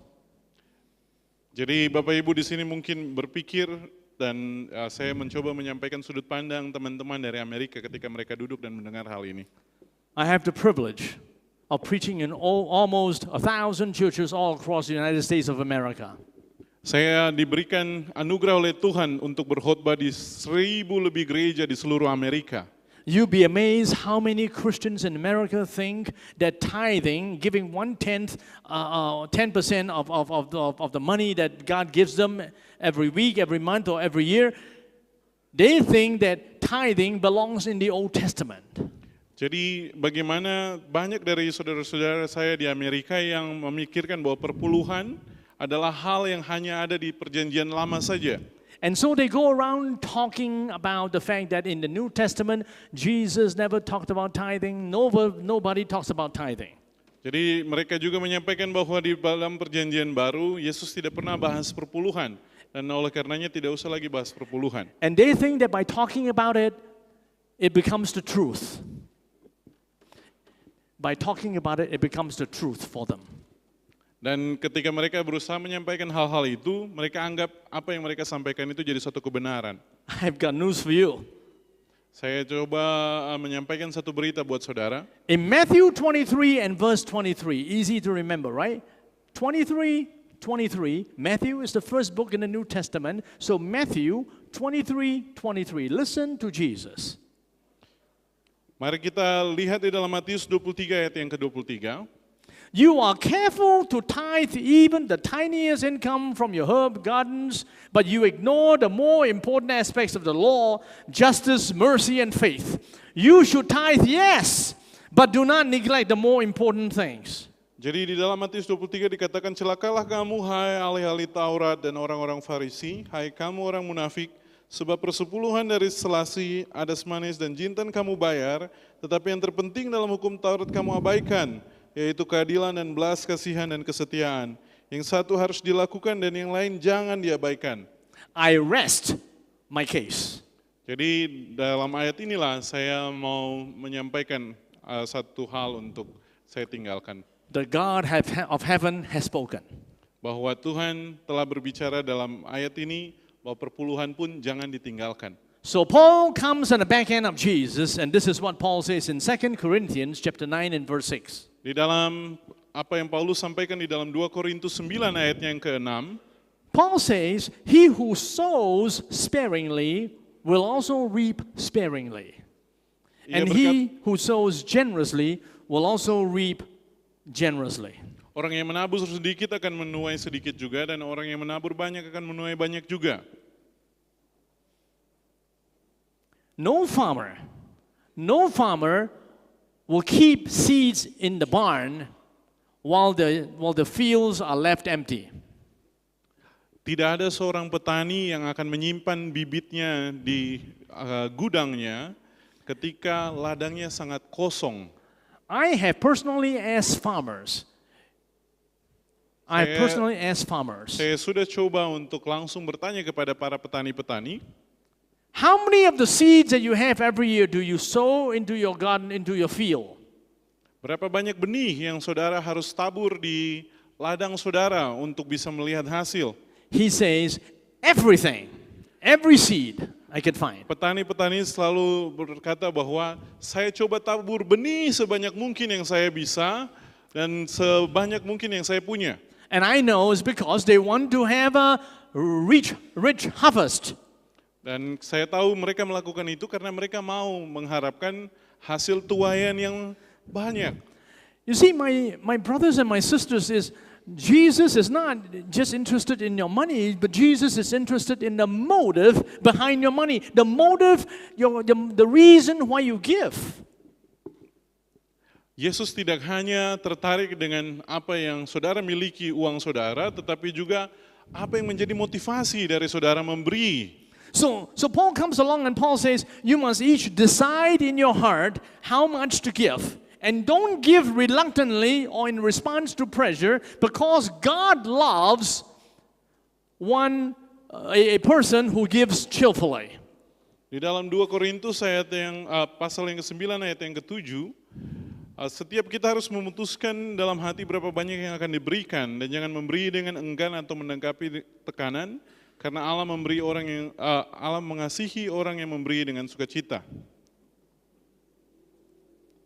Jadi Bapak Ibu di sini mungkin berpikir, dan uh, saya mencoba menyampaikan sudut pandang teman-teman dari Amerika ketika mereka duduk dan mendengar hal ini. I have the privilege of preaching in all, almost a thousand churches all across the United States of America. Saya diberikan anugerah oleh Tuhan untuk berkhotbah di seribu lebih gereja di seluruh Amerika. You'd be amazed how many Christians in America think that tithing, giving one tenth, uh, uh, ten percent of, of, of, the, of the money that God gives them every week, every month, or every year, they think that tithing belongs in the Old Testament. Jadi bagaimana banyak dari saudara-saudara saya di Amerika yang memikirkan bahwa perpuluhan adalah hal yang hanya ada di perjanjian lama saja. And so they go around talking about the fact that in the New Testament, Jesus never talked about tithing, nobody, nobody talks about tithing. Jadi mereka juga menyampaikan bahwa di dalam perjanjian baru Yesus tidak pernah bahas perpuluhan dan oleh karenanya tidak usah lagi bahas perpuluhan. And they think that by talking about it, it becomes the truth. By talking about it, it becomes the truth for them. Dan ketika mereka berusaha menyampaikan hal-hal itu, mereka anggap apa yang mereka sampaikan itu jadi suatu kebenaran. I've got news for you. Saya coba uh, menyampaikan satu berita buat saudara. In Matthew twenty-three and verse twenty-three, easy to remember, right? Twenty-three, twenty-three. Matthew is the first book in the New Testament. So Matthew twenty-three, twenty-three. Listen to Jesus. Mari kita lihat di dalam Matius dua puluh tiga ayat yang kedua puluh tiga. You are careful to tithe even the tiniest income from your herb gardens, but you ignore the more important aspects of the law, justice, mercy, and faith. You should tithe, yes, but do not neglect the more important things. Jadi di dalam Matius dua puluh tiga dikatakan, "Celakalah kamu, hai ahli-ahli Taurat dan orang-orang Farisi, hai kamu orang munafik, sebab persepuluhan dari selasi, adas manis, dan jintan kamu bayar, tetapi yang terpenting dalam hukum Taurat kamu abaikan, yaitu keadilan dan belas kasihan dan kesetiaan. Yang satu harus dilakukan dan yang lain jangan diabaikan." I rest my case. Jadi dalam ayat inilah saya mau menyampaikan uh, satu hal untuk saya tinggalkan. The God have, of heaven has spoken. Bahwa Tuhan telah berbicara dalam ayat ini bahwa perpuluhan pun jangan ditinggalkan. So Paul comes on the back end of Jesus, and this is what Paul says in Second Corinthians chapter nine and verse six. Di dalam apa yang Paulus sampaikan di dalam dua Korintus sembilan ayat yang keenam, Paul says, "He who sows sparingly will also reap sparingly. Ia And berkat- he who sows generously will also reap generously." Orang yang menabur sedikit akan menuai sedikit juga, dan orang yang menabur banyak akan menuai banyak juga. No farmer, no farmer will keep seeds in the barn while the, while the fields are left empty. Tidak ada seorang petani yang akan menyimpan bibitnya di uh, gudangnya ketika ladangnya sangat kosong. I have personally asked farmers. I Saya- personally asked farmers. Saya sudah coba untuk langsung bertanya kepada para petani-petani, How many of the seeds that you have every year do you sow into your garden, into your field? Berapa banyak benih yang saudara harus tabur di ladang saudara untuk bisa melihat hasil? He says, "Everything, every seed I could find." Petani-petani selalu berkata bahwa saya coba tabur benih sebanyak mungkin yang saya bisa dan sebanyak mungkin yang saya punya. And I know it's because they want to have a rich, rich harvest. Dan saya tahu mereka melakukan itu karena mereka mau mengharapkan hasil tuaian yang banyak. You see, my, my brothers and my sisters, is Jesus is not just interested in your money, but Jesus is interested in the motive behind your money, the motive, your, the, the reason why you give. Yesus tidak hanya tertarik dengan apa yang saudara miliki, uang saudara, tetapi juga apa yang menjadi motivasi dari saudara memberi. So, so Paul comes along and Paul says, "You must each decide in your heart how much to give. And don't give reluctantly or in response to pressure, because God loves one, uh, a, a person who gives cheerfully." Di dalam dua Korintus ayat yang uh, pasal yang kesembilan ayat yang ketujuh, uh, setiap kita harus memutuskan dalam hati berapa banyak yang akan diberikan, dan jangan memberi dengan enggan atau menanggapi tekanan, karena Allah memberi orang yang uh, Allah mengasihi orang yang memberi dengan sukacita.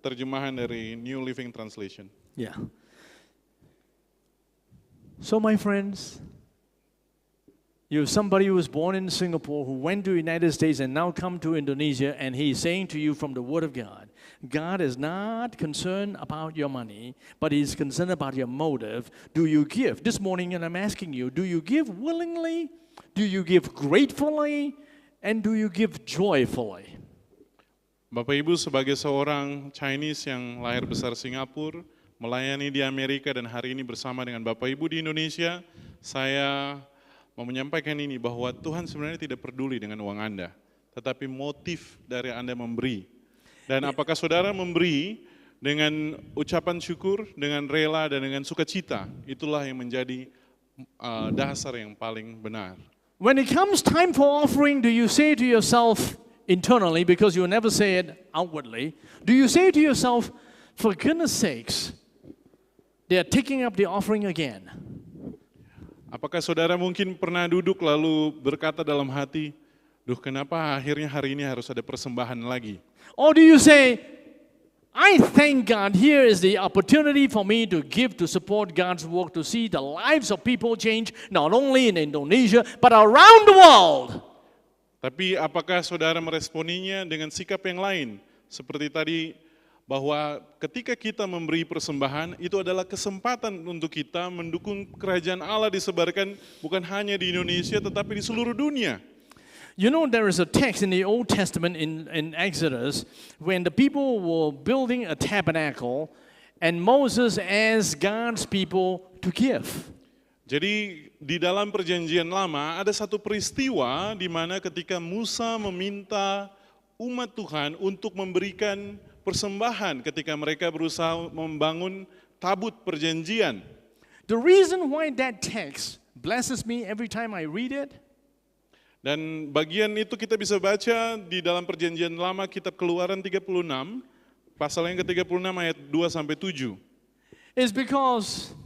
terjemahan dari New Living Translation. Yeah. So, my friends, you're somebody who was born in Singapore, who went to the United States and now come to Indonesia, and he is saying to you from the Word of God, God is not concerned about your money, but He is concerned about your motive. Do you give? This morning, and I'm asking you, do you give willingly? Do you give gratefully? And do you give joyfully? Bapak Ibu, sebagai seorang Chinese yang lahir besar Singapura, melayani di Amerika dan hari ini bersama dengan Bapak Ibu di Indonesia, saya mau menyampaikan ini bahwa Tuhan sebenarnya tidak peduli dengan uang Anda, tetapi motif dari Anda memberi. Dan apakah saudara memberi dengan ucapan syukur, dengan rela, dan dengan sukacita? Itulah yang menjadi uh, dasar yang paling benar. When it comes time for offering, do you say to yourself internally, because you never say it outwardly, do you say to yourself, for goodness sakes, they are taking up the offering again? Apakah saudara mungkin pernah duduk lalu berkata dalam hati, "Duh, kenapa akhirnya hari ini harus ada persembahan lagi?" Or do you say, I thank God, here is the opportunity for me to give to support God's work, to see the lives of people change, not only in Indonesia, but around the world? Tapi apakah saudara meresponinya dengan sikap yang lain? Seperti tadi, bahwa ketika kita memberi persembahan, itu adalah kesempatan untuk kita mendukung kerajaan Allah disebarkan bukan hanya di Indonesia tetapi di seluruh dunia. You know, there is a text in the Old Testament in, in Exodus when the people were building a tabernacle and Moses asked God's people to give. Jadi di dalam perjanjian lama ada satu peristiwa di mana ketika Musa meminta umat Tuhan untuk memberikan persembahan ketika mereka berusaha membangun tabut perjanjian. The reason why that text blesses me every time I read it Dan bagian itu kita bisa baca di dalam perjanjian lama kitab Keluaran tiga puluh enam, pasal yang ke tiga puluh enam ayat dua sampai tujuh. Is because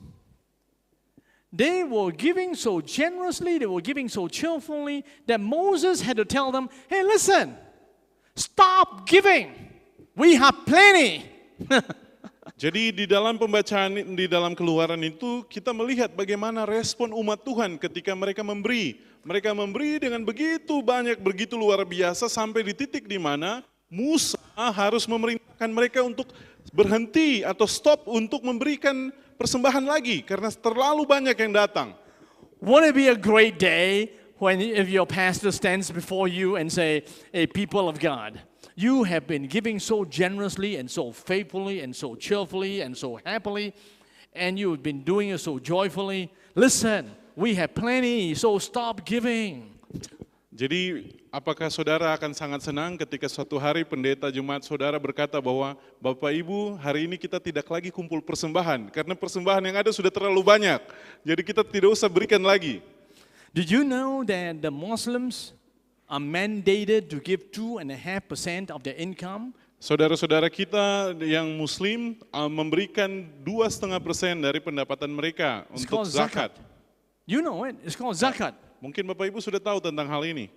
they were giving so generously, they were giving so cheerfully that Moses had to tell them, hey, listen, stop giving. We have plenty. Jadi di dalam pembacaan di dalam Keluaran itu kita melihat bagaimana respon umat Tuhan ketika mereka memberi. Mereka memberi dengan begitu banyak, begitu luar biasa sampai di titik di mana Musa harus memerintahkan mereka untuk berhenti atau stop untuk memberikan persembahan lagi karena terlalu banyak yang datang. Won't it be a great day when if your pastor stands before you and say, hey, people of God, you have been giving so generously and so faithfully and so cheerfully and so happily, and you've been doing it so joyfully. Listen, we have plenty, so stop giving. Jadi apakah saudara akan sangat senang ketika suatu hari pendeta jemaat saudara berkata bahwa Bapak Ibu, hari ini kita tidak lagi kumpul persembahan karena persembahan yang ada sudah terlalu banyak. Jadi kita tidak usah berikan lagi. Do you know that the Muslims are mandated to give two and a half percent of their income? Saudara-saudara kita yang Muslim uh, memberikan dua setengah persen dari pendapatan mereka untuk zakat. You know it. It's called zakat. Mungkin Bapak Ibu sudah tahu tentang hal ini.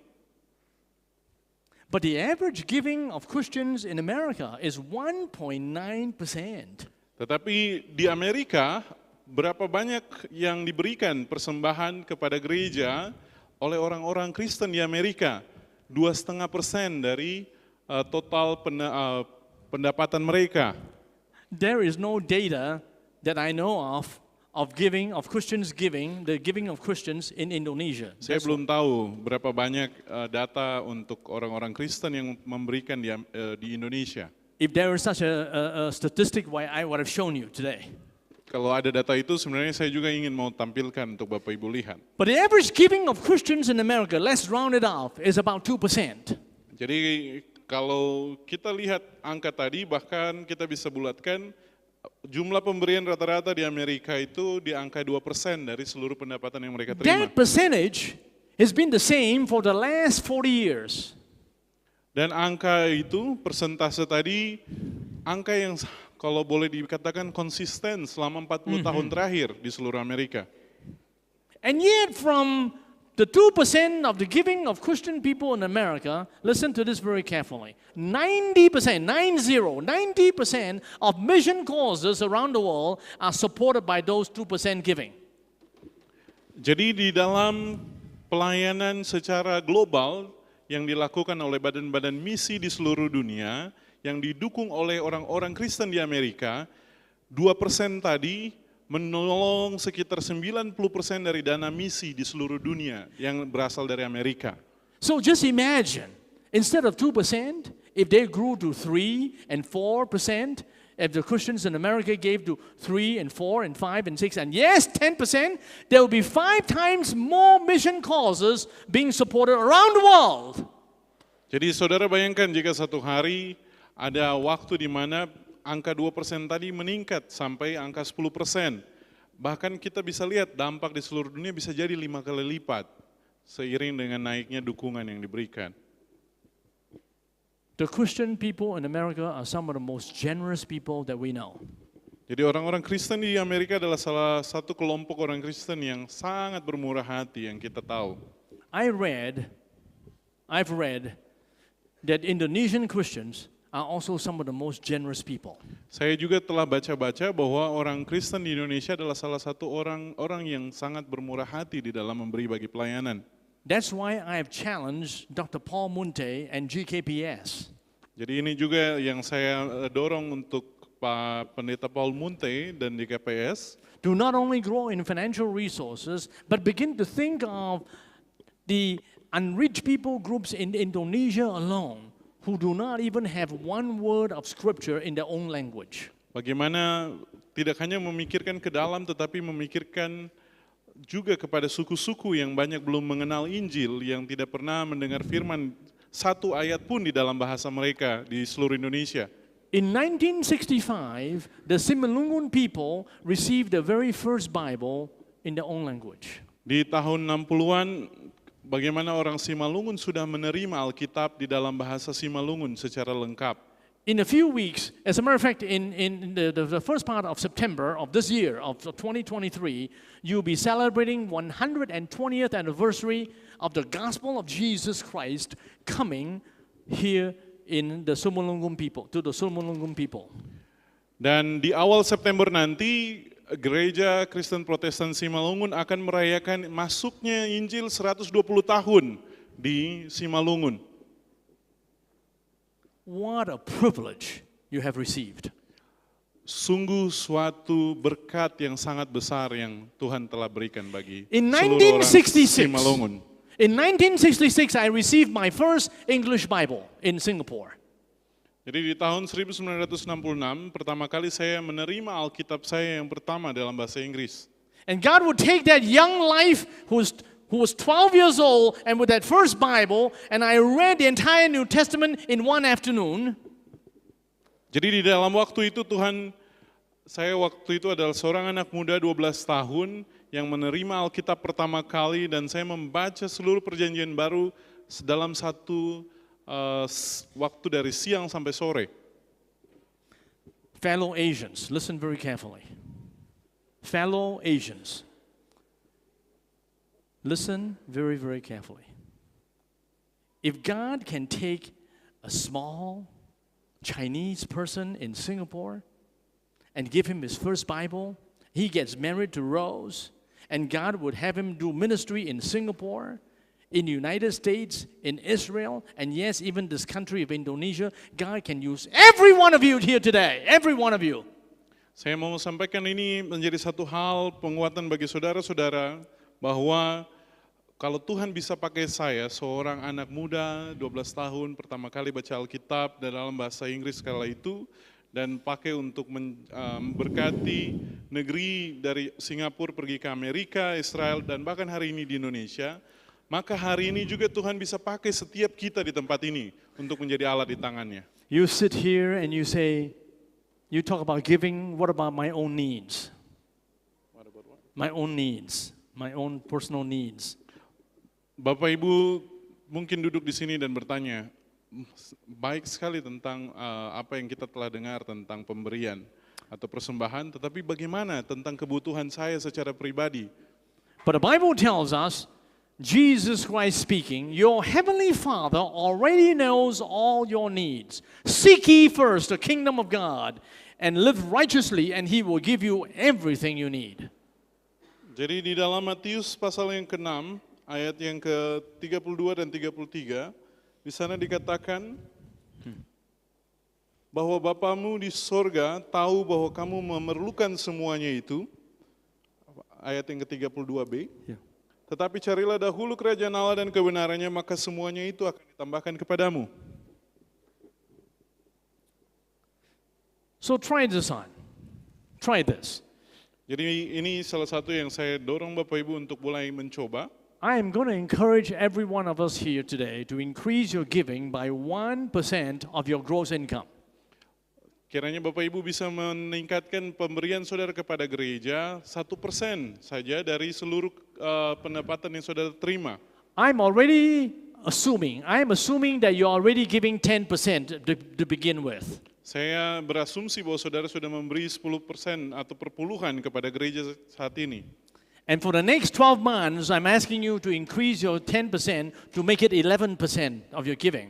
But the average giving of Christians in America is one point nine percent. Tetapi di Amerika, berapa banyak yang diberikan persembahan kepada gereja oleh orang-orang Kristen di Amerika? Dua setengah persen dari uh, total pena, uh, pendapatan mereka. There is no data that I know of of giving, of Christians giving, the giving of Christians in Indonesia. Saya belum tahu berapa banyak uh, data untuk orang-orang Kristen yang memberikan di, uh, di Indonesia. If there is such a, a, a statistic, why I would have shown you today. Kalau ada data itu, sebenarnya saya juga ingin mau tampilkan untuk Bapak Ibu lihat. But the average giving of Christians in America, let's round it off, is about two percent. Jadi kalau kita lihat angka tadi, bahkan kita bisa bulatkan jumlah pemberian rata-rata di Amerika itu di angka dua persen dari seluruh pendapatan yang mereka terima. That percentage has been the same for the last forty years. Dan angka itu, persentase tadi, angka yang kalau boleh dikatakan konsisten selama empat puluh tahun terakhir di seluruh Amerika. And yet from The two percent of the giving of Christian people in America, listen to this very carefully. Ninety percent, nine zero, ninety percent of mission causes around the world are supported by those two percent giving. Jadi di dalam pelayanan secara global yang dilakukan oleh badan-badan misi di seluruh dunia yang didukung oleh orang-orang Kristen di Amerika, dua persen tadi menolong sekitar sembilan puluh persen dari dana misi di seluruh dunia yang berasal dari Amerika. So just imagine, instead of two percent, if they grew to three and four percent, if the Christians in America gave to three and four and five and six and yes, ten percent, there will be five times more mission causes being supported around the world. Jadi saudara bayangkan jika satu hari ada waktu di mana angka dua persen tadi meningkat sampai angka sepuluh persen. Bahkan kita bisa lihat dampak di seluruh dunia bisa jadi lima kali lipat seiring dengan naiknya dukungan yang diberikan. The Christian people in America are some of the most generous people that we know. Jadi orang-orang Kristen di Amerika adalah salah satu kelompok orang Kristen yang sangat bermurah hati yang kita tahu. I read, I've read that Indonesian Christians are also some of the most generous people. Saya juga telah baca-baca bahwa orang Kristen di Indonesia adalah salah satu orang-orang yang sangat bermurah hati di dalam memberi bagi pelayanan. That's why I have challenged Doctor Paul Munte and G K P S. Jadi ini juga yang saya eh, dorong untuk Pak Pendeta Paul Munte dan G K P S. Do not only grow in financial resources, but begin to think of the unreached people groups in Indonesia alone who do not even have one word of scripture in their own language. Bagaimana tidak hanya memikirkan ke dalam tetapi memikirkan juga kepada suku-suku yang banyak belum mengenal Injil, yang tidak pernah mendengar firman satu ayat pun di dalam bahasa mereka di seluruh Indonesia. In nineteen sixty-five, the Simalungun people received the very first Bible in their own language. Di tahun enam puluhan, bagaimana orang Simalungun sudah menerima Alkitab di dalam bahasa Simalungun secara lengkap. In a few weeks, as a matter of fact, in, in the, the, the first part of September of this year, of twenty twenty-three, you'll be celebrating one hundred twentieth anniversary of the gospel of Jesus Christ coming here in the Simalungun people, to the Simalungun people. Dan di awal September nanti, Gereja Kristen Protestan Simalungun akan merayakan masuknya Injil seratus dua puluh tahun di Simalungun. What a privilege you have received. Sungguh suatu berkat yang sangat besar yang Tuhan telah berikan bagi In seluruh orang nineteen sixty-six, Simalungun. In nineteen sixty-six, I received my first English Bible in Singapore. Jadi di tahun seribu sembilan ratus enam puluh enam, pertama kali saya menerima Alkitab saya yang pertama dalam bahasa Inggris. And God would take that young life who was, who was twelve years old and with that first Bible, and I read the entire New Testament in one afternoon. Jadi di dalam waktu itu Tuhan, saya waktu itu adalah seorang anak muda dua belas tahun yang menerima Alkitab pertama kali dan saya membaca seluruh perjanjian baru dalam satu uh, waktu dari siang sampai sore. Fellow Asians, listen very carefully. Fellow Asians, listen very, very carefully. If God can take a small Chinese person in Singapore and give him his first Bible, he gets married to Rose, and God would have him do ministry in Singapore, in the United States, in Israel, and yes, even this country of Indonesia. God can use every one of you here today, every one of you. Saya mau sampaikan ini menjadi satu hal penguatan bagi saudara-saudara bahwa kalau Tuhan bisa pakai saya, seorang anak muda dua belas tahun, pertama kali baca Alkitab dan dalam bahasa Inggris kala itu, dan pakai untuk men, uh, memberkati negeri dari Singapura pergi ke Amerika, Israel, dan bahkan hari ini di Indonesia, maka hari ini juga Tuhan bisa pakai setiap kita di tempat ini untuk menjadi alat di tangannya. You sit here and you say, you talk about giving, what about my own needs? My own needs, my own personal needs. Bapak Ibu mungkin duduk di sini dan bertanya, baik sekali tentang uh, apa yang kita telah dengar tentang pemberian atau persembahan, tetapi bagaimana tentang kebutuhan saya secara pribadi? But the Bible tells us Jesus Christ speaking, your heavenly Father already knows all your needs. Seek ye first the kingdom of God and live righteously, and he will give you everything you need. Jadi di dalam Matius pasal yang keenam, ayat yang ke-32 dan tiga puluh tiga, di sana dikatakan bahwa Bapamu di sorga tahu bahwa kamu memerlukan semuanya itu. Ayat yang ke-32b. Ya. Tetapi carilah dahulu kerajaan Allah dan kebenarannya, maka semuanya itu akan ditambahkan kepadamu. So try this on. Try this. Jadi ini salah satu yang saya dorong Bapak Ibu untuk mulai mencoba. I am going to encourage every one of us here today to increase your giving by one percent of your gross income. Kiranya Bapak Ibu bisa meningkatkan pemberian saudara kepada gereja satu persen saja dari seluruh eh, pendapatan yang saudara terima. I'm already assuming, I'm assuming that you're already giving ten percent to, to begin with. Saya berasumsi bahwa saudara sudah memberi sepuluh persen atau perpuluhan kepada gereja saat ini. And for the next twelve months, I'm asking you to increase your ten percent to make it eleven percent of your giving.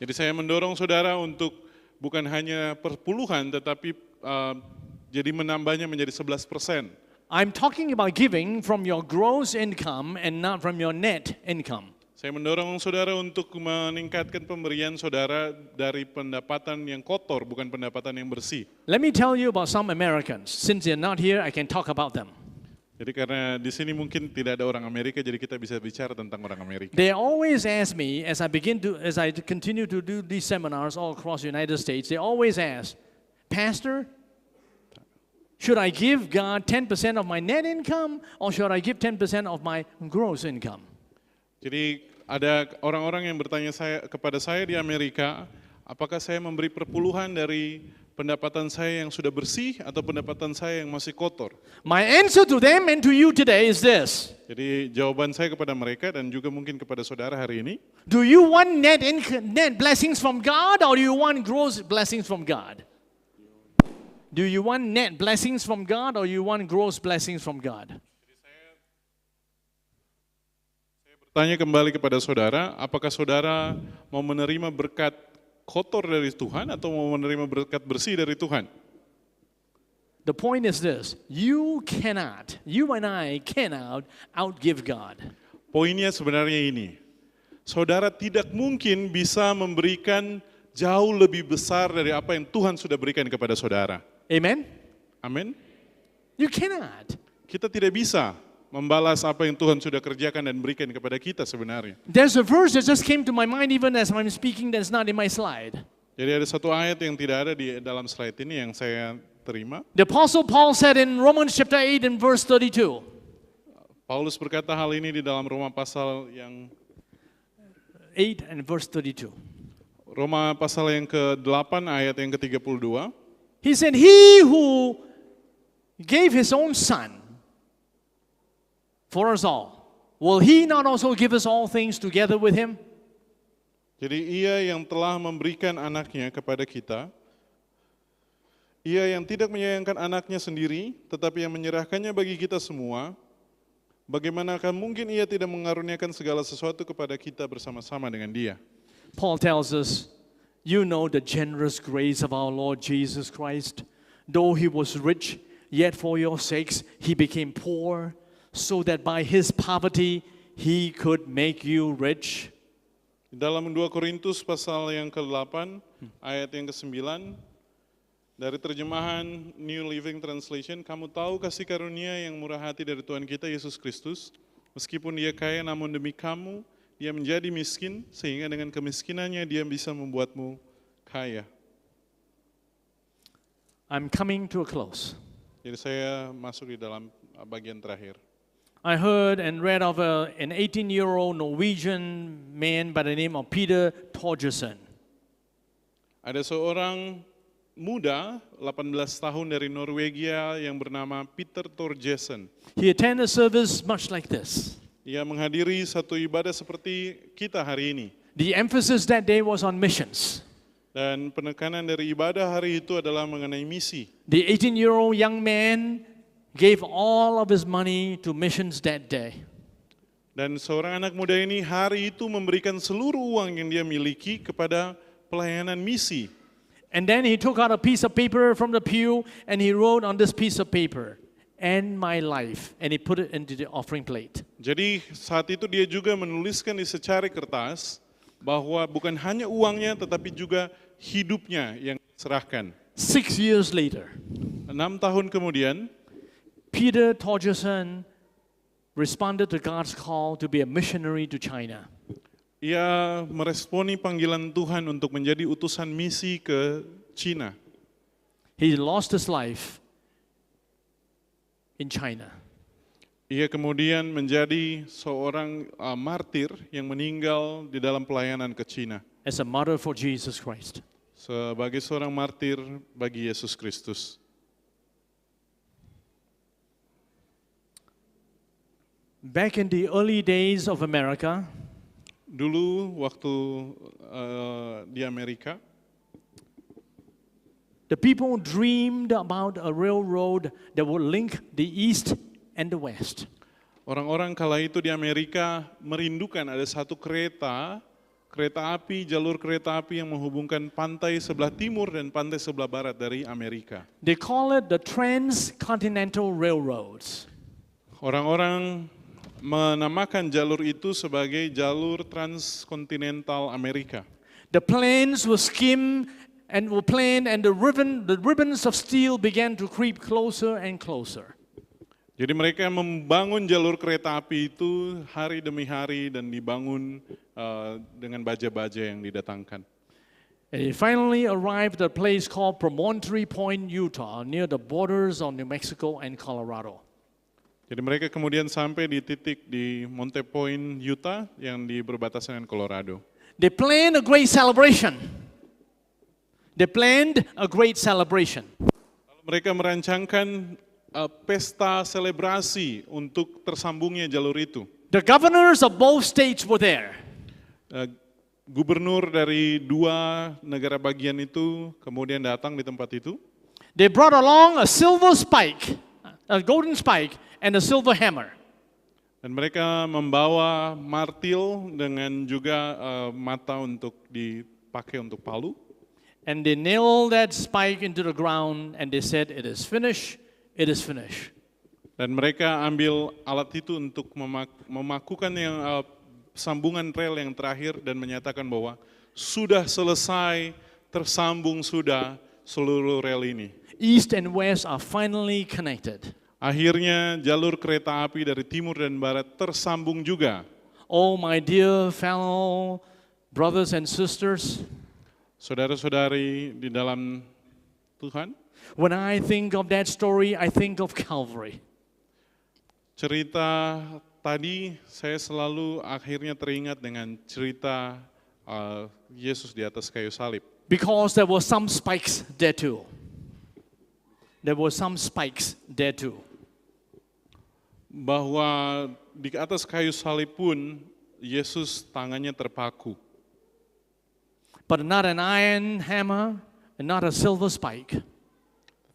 Jadi saya mendorong saudara untuk bukan hanya perpuluhan, tetapi eh, jadi menambahnya menjadi sebelas persen. I'm talking about giving from your gross income and not from your net income. Saya mendorong saudara untuk meningkatkan pemberian saudara dari pendapatan yang kotor, bukan pendapatan yang bersih. Let me tell you about some Americans. Since they're not here, I can talk about them. Jadi karena di sini mungkin tidak ada orang Amerika, jadi kita bisa bicara tentang orang Amerika. They always ask me as I begin to, as I continue to do these seminars all across the United States, they always ask, Pastor, should I give God ten percent of my net income or should I give ten percent of my gross income? Jadi ada orang-orang yang bertanya saya kepada saya di Amerika, apakah saya memberi perpuluhan dari pendapatan saya yang sudah bersih atau pendapatan saya yang masih kotor? My answer to them and to you today is this. Jadi jawaban saya kepada mereka dan juga mungkin kepada saudara hari ini, Do you want net, inc- net blessings from God or do you want gross blessings from God? Do you want net blessings from God or you want gross blessings from God? Tanya kembali kepada saudara, apakah saudara mau menerima berkat kotor dari Tuhan atau mau menerima berkat bersih dari Tuhan? The point is this. You cannot, you and I cannot outgive God. Poinnya sebenarnya ini. Saudara tidak mungkin bisa memberikan jauh lebih besar dari apa yang Tuhan sudah berikan kepada saudara. Amen? Amin. You cannot. Kita tidak bisa membalas apa yang Tuhan sudah kerjakan dan berikan kepada kita sebenarnya. There's a verse that just came to my mind even as I'm speaking that's not in my slide. Jadi ada satu ayat yang tidak ada di dalam slide ini yang saya terima. The Apostle Paul said in Romans chapter eight and verse thirty-two. Paulus berkata hal ini di dalam Roma pasal yang 8 and verse thirty-two. Roma pasal yang ke-8 ayat yang ke-32. He said, "He who gave his own son for us all, will he not also give us all things together with him?" Jadi ia yang telah memberikan anaknya kepada kita, ia yang tidak menyayangkan anaknya sendiri, tetapi yang menyerahkannya bagi kita semua, bagaimanakah mungkin ia tidak mengaruniakan segala sesuatu kepada kita bersama-sama dengan dia? Paul tells us, you know the generous grace of our Lord Jesus Christ. Though he was rich, yet for your sakes he became poor, so that by his poverty he could make you rich. Dalam dua Korintus pasal yang ke-8 ayat yang ke-9, dari terjemahan New Living Translation, kamu tahu kasih karunia yang murah hati dari Tuhan kita Yesus Kristus, meskipun dia kaya namun demi kamu dia menjadi miskin, sehingga dengan kemiskinannya dia bisa membuatmu kaya. I'm coming to a close. Jadi saya masuk di dalam bagian terakhir. I heard and read of a, an eighteen-year-old Norwegian man by the name of Peter Torgerson. Ada seorang muda delapan belas tahun dari Norwegia yang bernama Peter Torgersen. He attended service much like this. Ia menghadiri satu ibadah seperti kita hari ini. The emphasis that day was on missions. Dan penekanan dari ibadah hari itu adalah mengenai misi. The eighteen-year-old young man gave all of his money to missions that day. Dan seorang anak muda ini hari itu memberikan seluruh uang yang dia miliki kepada pelayanan misi. And then he took out a piece of paper from the pew and he wrote on this piece of paper, "End my life," and he put it into the offering plate. Jadi saat itu dia juga menuliskan di secari kertas bahwa bukan hanya uangnya tetapi juga hidupnya yang diserahkan. Six years later, Enam tahun kemudian, Peter Thorgerson responded to God's call to be a missionary to China. Ia meresponi panggilan Tuhan untuk menjadi utusan misi ke Cina. He lost his life in China Ia kemudian menjadi seorang uh, martir yang meninggal di dalam pelayanan ke Cina as a martyr for Jesus Christ. Sebagai seorang martir bagi Yesus Kristus. Back in the early days of America, Dulu waktu uh, di Amerika, the people dreamed about a railroad that would link the East and the West. Orang-orang kala itu di Amerika merindukan ada satu kereta, kereta api, jalur kereta api yang menghubungkan pantai sebelah timur dan pantai sebelah barat dari Amerika. They call it the Transcontinental Railroads. Orang-orang menamakan jalur itu sebagai jalur transkontinental Amerika. The plans were skim and were planned, and the ribbon, the ribbons of steel began to creep closer and closer. Jadi mereka membangun jalur kereta api itu hari demi hari dan dibangun uh, dengan baja-baja yang didatangkan. And it finally arrived at a place called Promontory Point, Utah, near the borders of New Mexico and Colorado. Jadi mereka kemudian sampai di titik di Monte Point, Utah yang di perbatasan dengan Colorado. They planned a great celebration. They planned a great celebration. Mereka merancangkan uh, pesta selebrasi untuk tersambungnya jalur itu. The governors of both states were there. Uh, gubernur dari dua negara bagian itu kemudian datang di tempat itu. They brought along a silver spike, a golden spike, and a silver hammer. Dan mereka membawa martil dengan juga uh, mata untuk dipakai untuk palu. And they nailed that spike into the ground and they said, "It is finished, it is finished." Dan mereka ambil alat itu untuk memak- memakukan yang uh, sambungan rel yang terakhir dan menyatakan bahwa sudah selesai, tersambung sudah seluruh rel ini. East and West are finally connected. Akhirnya jalur kereta api dari timur dan barat tersambung juga. Oh, my dear fellow brothers and sisters, Saudara-saudari di dalam Tuhan, when I think of that story, I think of Calvary. Cerita tadi saya selalu akhirnya teringat dengan cerita uh, Yesus di atas kayu salib. Because there were some spikes there too. There were some spikes there too. Bahwa di atas kayu salib pun Yesus tangannya terpaku. But not an iron hammer and not a silver spike.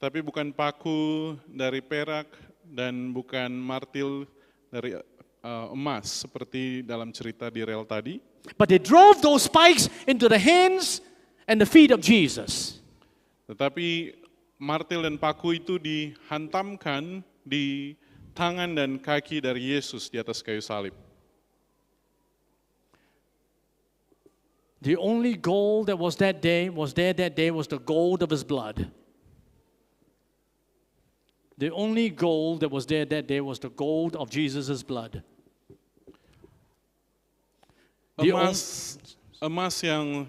Tapi bukan paku dari perak dan bukan martil dari uh, emas seperti dalam cerita di rel tadi. But they drove those spikes into the hands and the feet of Jesus. Tetapi martil dan paku itu dihantamkan di tangan dan kaki dari Yesus di atas kayu salib. The only gold that was that day was there that day was the gold of his blood. The only gold that was there that day was the gold of Jesus' blood. The on- Emas emas yang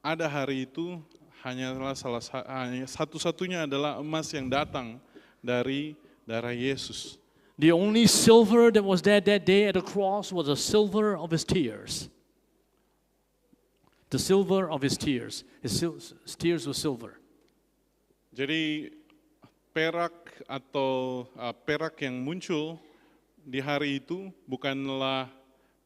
ada hari itu hanyalah salah sa- hanya satu-satunya adalah emas yang datang dari darah Yesus. The only silver that was there that day at the cross was the silver of his tears. The silver of his tears. His, sil- his tears were silver. Jadi perak atau uh, perak yang muncul di hari itu bukanlah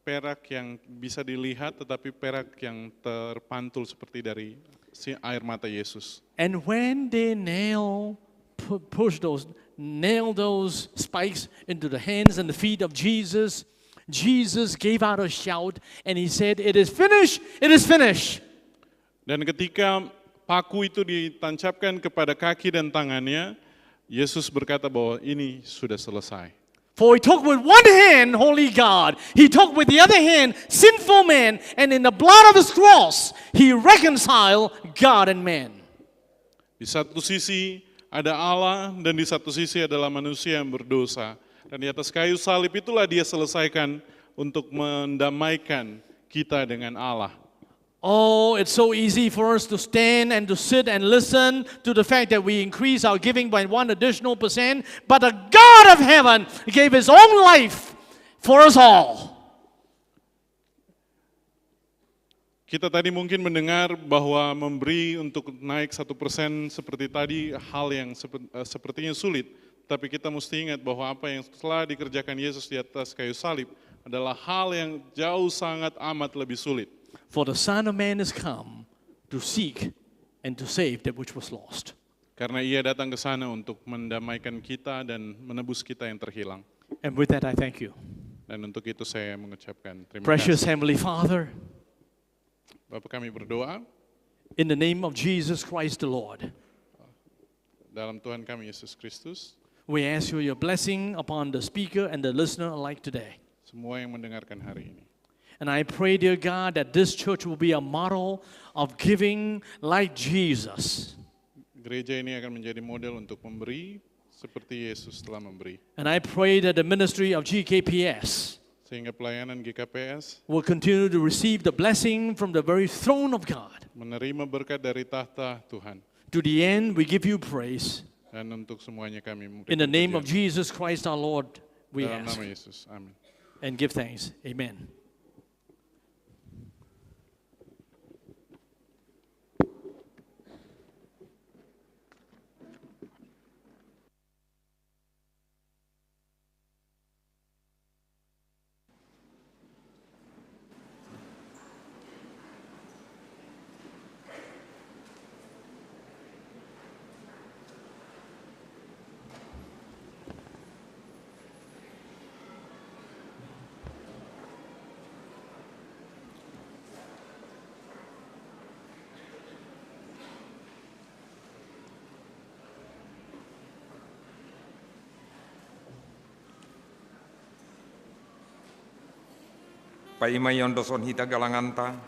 perak yang bisa dilihat tetapi perak yang terpantul seperti dari si air mata Yesus. And when they nail, pu- push those, nail those spikes into the hands and the feet of Jesus, Jesus gave out a shout and he said, "It is finished, it is finished." Dan ketika paku itu ditancapkan kepada kaki dan tangannya, Yesus berkata bahwa ini sudah selesai. For he took with one hand holy God, he took with the other hand sinful man, and in the blood of his cross, he reconciled God and man. Di satu sisi ada Allah dan di satu sisi adalah manusia yang berdosa. Dan di atas kayu salib itulah dia selesaikan untuk mendamaikan kita dengan Allah. Oh, it's so easy for us to stand and to sit and listen to the fact that we increase our giving by one additional percent, but the God of heaven gave his own life for us all. Kita tadi mungkin mendengar bahwa memberi untuk naik satu persen seperti tadi hal yang sepe- eh, sepertinya sulit. Tapi kita mesti ingat bahwa apa yang telah dikerjakan Yesus di atas kayu salib adalah hal yang jauh sangat amat lebih sulit. For the Son of Man is come to seek and to save that which was lost. Karena ia datang ke sana untuk mendamaikan kita dan menebus kita yang terhilang. And with that, I thank you. Dan untuk itu saya mengucapkan terima Precious kasih. Heavenly Father, Bapak, kami berdoa in the name of Jesus Christ the Lord, dalam Tuhan kami Yesus Kristus. We ask you your blessing upon the speaker and the listener alike today. Semua yang mendengarkan hari ini. And I pray, dear God, that this church will be a model of giving like Jesus. Gereja ini akan menjadi model untuk memberi seperti Yesus telah memberi. And I pray that the ministry of G K P S Sehingga pelayanan G K P S will continue to receive the blessing from the very throne of God. Menerima berkat dari tahta Tuhan. To the end, we give you praise. Dan untuk semuanya kami In the name of Jesus Christ our Lord, we dalam ask nama Yesus. Amin. And give thanks. Amen. Paima iondoson hita galanganta,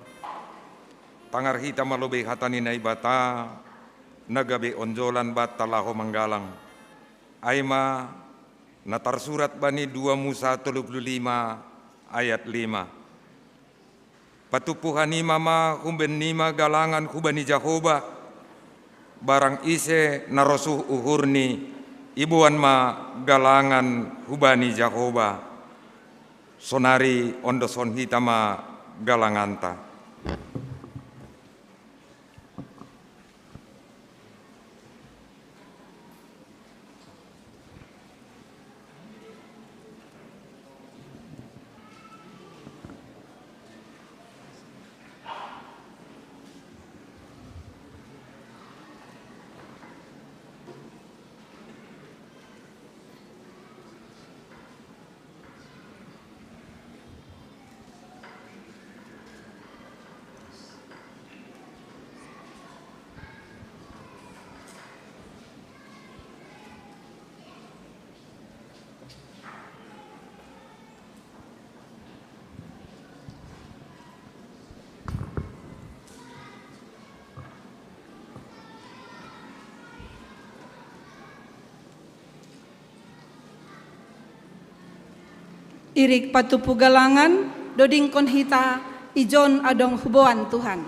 tangar hita malobei hata ni Naibata, na gabe onjolan banta laho manggalang. Ai ma na tarsurat bani dua Musa tolu puluh lima ayat lima. Patumpu hanima ma humben nima galangan hubani Jahoba, barang ise na rosuh uhurni, iboan ma galangan hubani Jahoba. Sonari ondoson hita ma galanganta. Irik patumpu galangan, dodingkon hita ijon adong huboan Tuhan.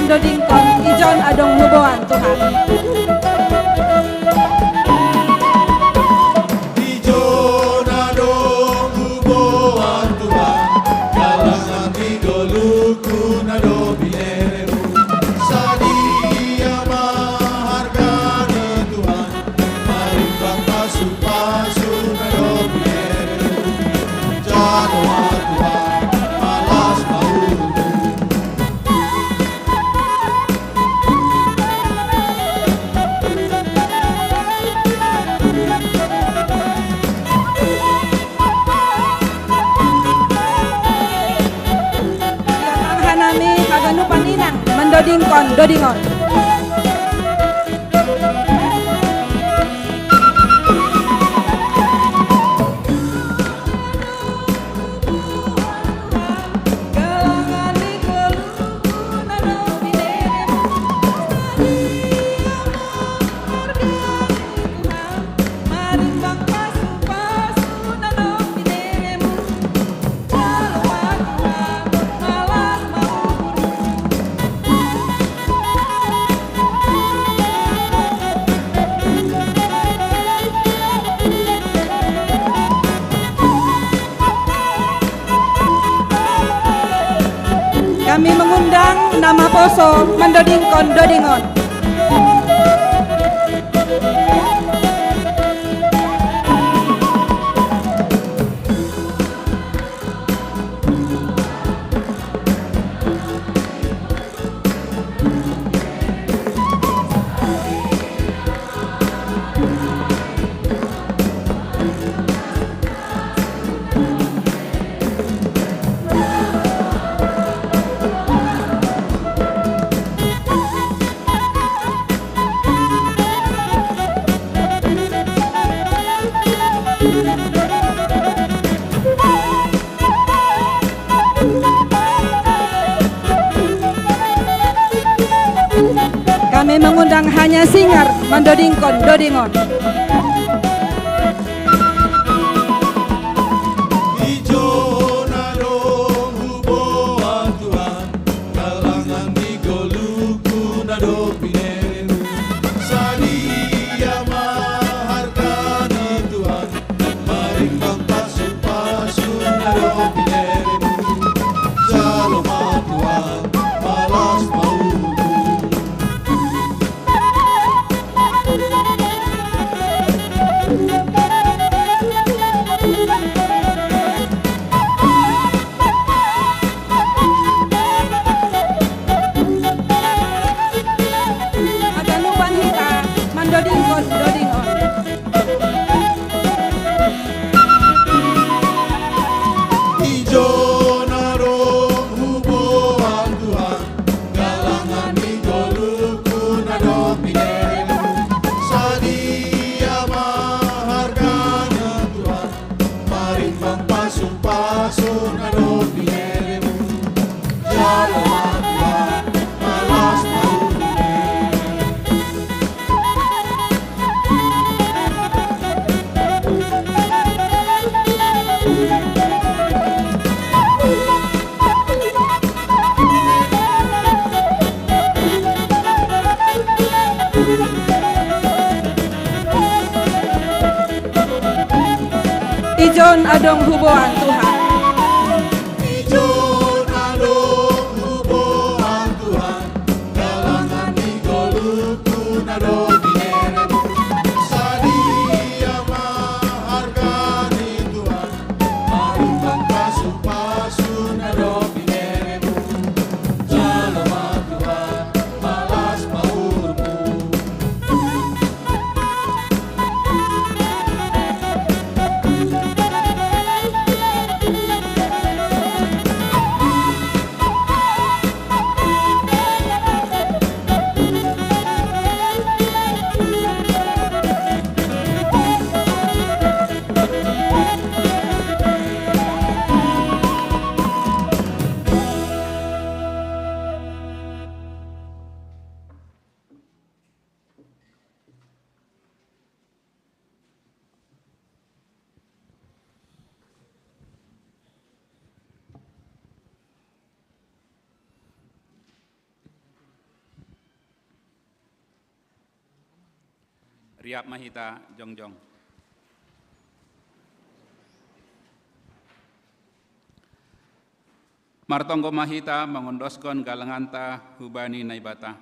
Dodingkon, ijon adong huboan Tuhan. Ijon adong huboan Tuhan, galangan di goluku nado bineremu. Sadia ma harga ni Tuhan, marimbang pasu-pasu nado bineremu. Jalo ma Tuhan, malas ma urumu. Hanami haganupan inang mandodingkon dodingon. Kami mengundang nama poso mandodingkon dodingon. Kami mengundang hanya singer mandodingkon dodingon. Ijon adong huboan Tuhan, galangan di goluku nado bineremu. Sadia ma harga ni Tuhan, marimbang pasu-pasu nado bineremu. Jalo ma Tuhan, malas ma urumu. Haganupan hita mandodingkon dodingon. Ijon adong huboan Tuhan, galangan di goluku nado bineremu. Sadia ma harga ni Tuhan, marimbang pasu-pasu nado bineremu. Jalo ma Tuhan, malas ma urumu. Ijon adong huboan Tuhan. Ijon adong huboan Tuhan, galangan di goluku nado bineremu. Sadia ma harga ni Tuhan, marimbang pasu-pasu nado bineremu. Jalo ma Tuhan, malas ma urumu. Riap ma hita jongjong. Martonggo ma hita mangondoskon galanganta hubani Naibata.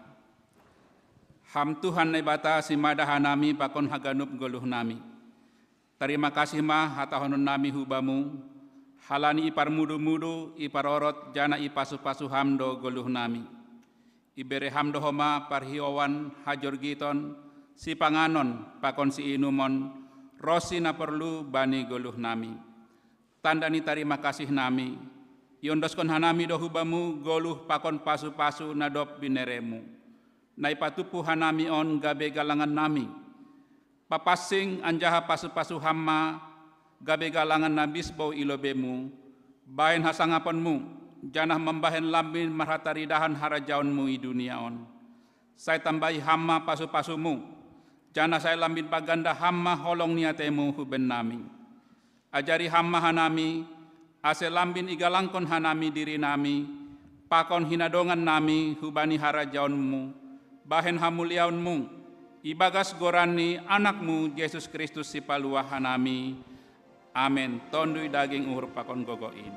Ham Tuhan Naibata, simada hanami pakon haganup goluhnami. Tarima kasih ma hatahononnami hubamu, halani iparmudu-mudu, iparorot, janah ipasu-pasu ham do goluhnami. Ibere ham do homa parhiowan hajorgiton, sipanganon pakon siinumon, ronsi na porlu bani goluhnami. Tanda ni tarima kasihnami, iondoskon hanami do hubamu goluh pakon pasu-pasu na dob bineremu. Na ipatumpu hanami on gabe galangannami. Papansing anjaha pasu-pasu ham ma gabe galangan na bisbou i lobeimu, bahen hasangaponmu, janah mambahen lambin marhataridahan harajaonmu i dunia on. Sai tambahi ham ma pasu-pasumu, janah sai lambin paganda ham ma holong ni atemu hubannami. Ajari ham ma hanami, ase lambin igalangkon hanami dirinami, pakon hinadongannami hubani harajaonmu, bahen hamuliaonmu, ibagas goran ni Anakmu Jesus Kristus Sipaluah hanami. Amen. Tonduy daging, uhur pakon gogoh in.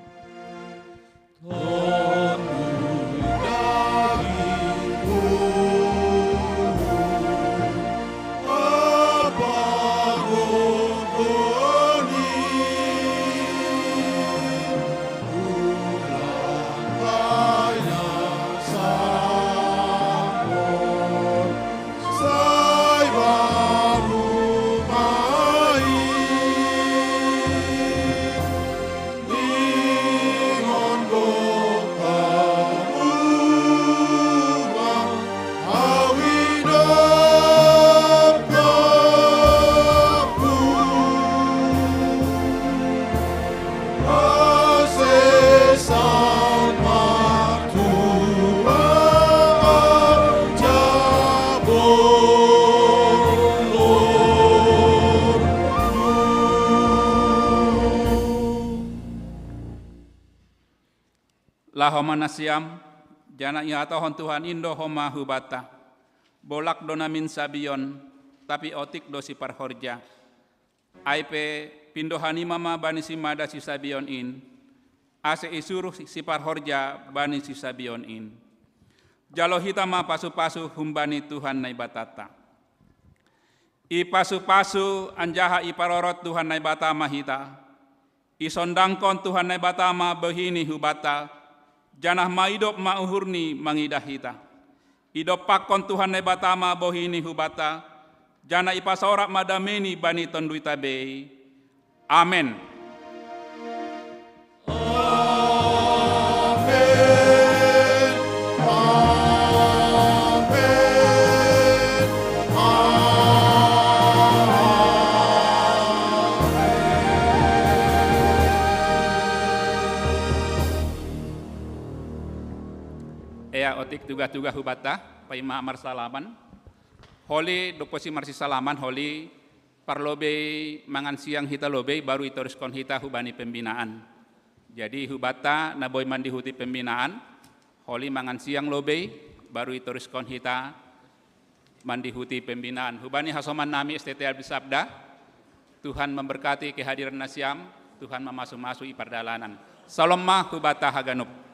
Laho ma nasiam, janah ihatahon Tuhan in do homa hubanta: Bolak do namin sabion, tapi otik do siparhorja. Ai pe, pindo hanima ma bani simada sisabion in, ase isuruh siparhorja bani sisabion in. Jalo hita ma pasu-pasu humbani Tuhan Naibatanta. Ipasu-pasu anjaha iparorot Tuhan Naibata ma hita. Isondangkon Tuhan Naibata ma bohi-Ni hubanta, janah maidop ma uhur-Ni mangidah hita. Idompakkon Tuhan Naibata ma bohi-Ni hubanta, janah ipasorak ma damei-Ni bani tonduyta bei. Amen. Ea, otik tugah-tugah hubanta, paima marsalaman. Holi dob bosi marsisalaman, holi parlobei mangan siang hita lobei, baru itoruskon hita hubani pembinaan. Jadi hubanta na boi mandihuti pembinaan, holi mangan siang lobei, baru itoruskon hita mandihuti pembinaan. Hubani hasoman nami S T T L B Sabda, Tuhan memberkati kehadiran nasiam, Tuhan mamasu-masu i pardalanan. Salom ma hubanta haganup.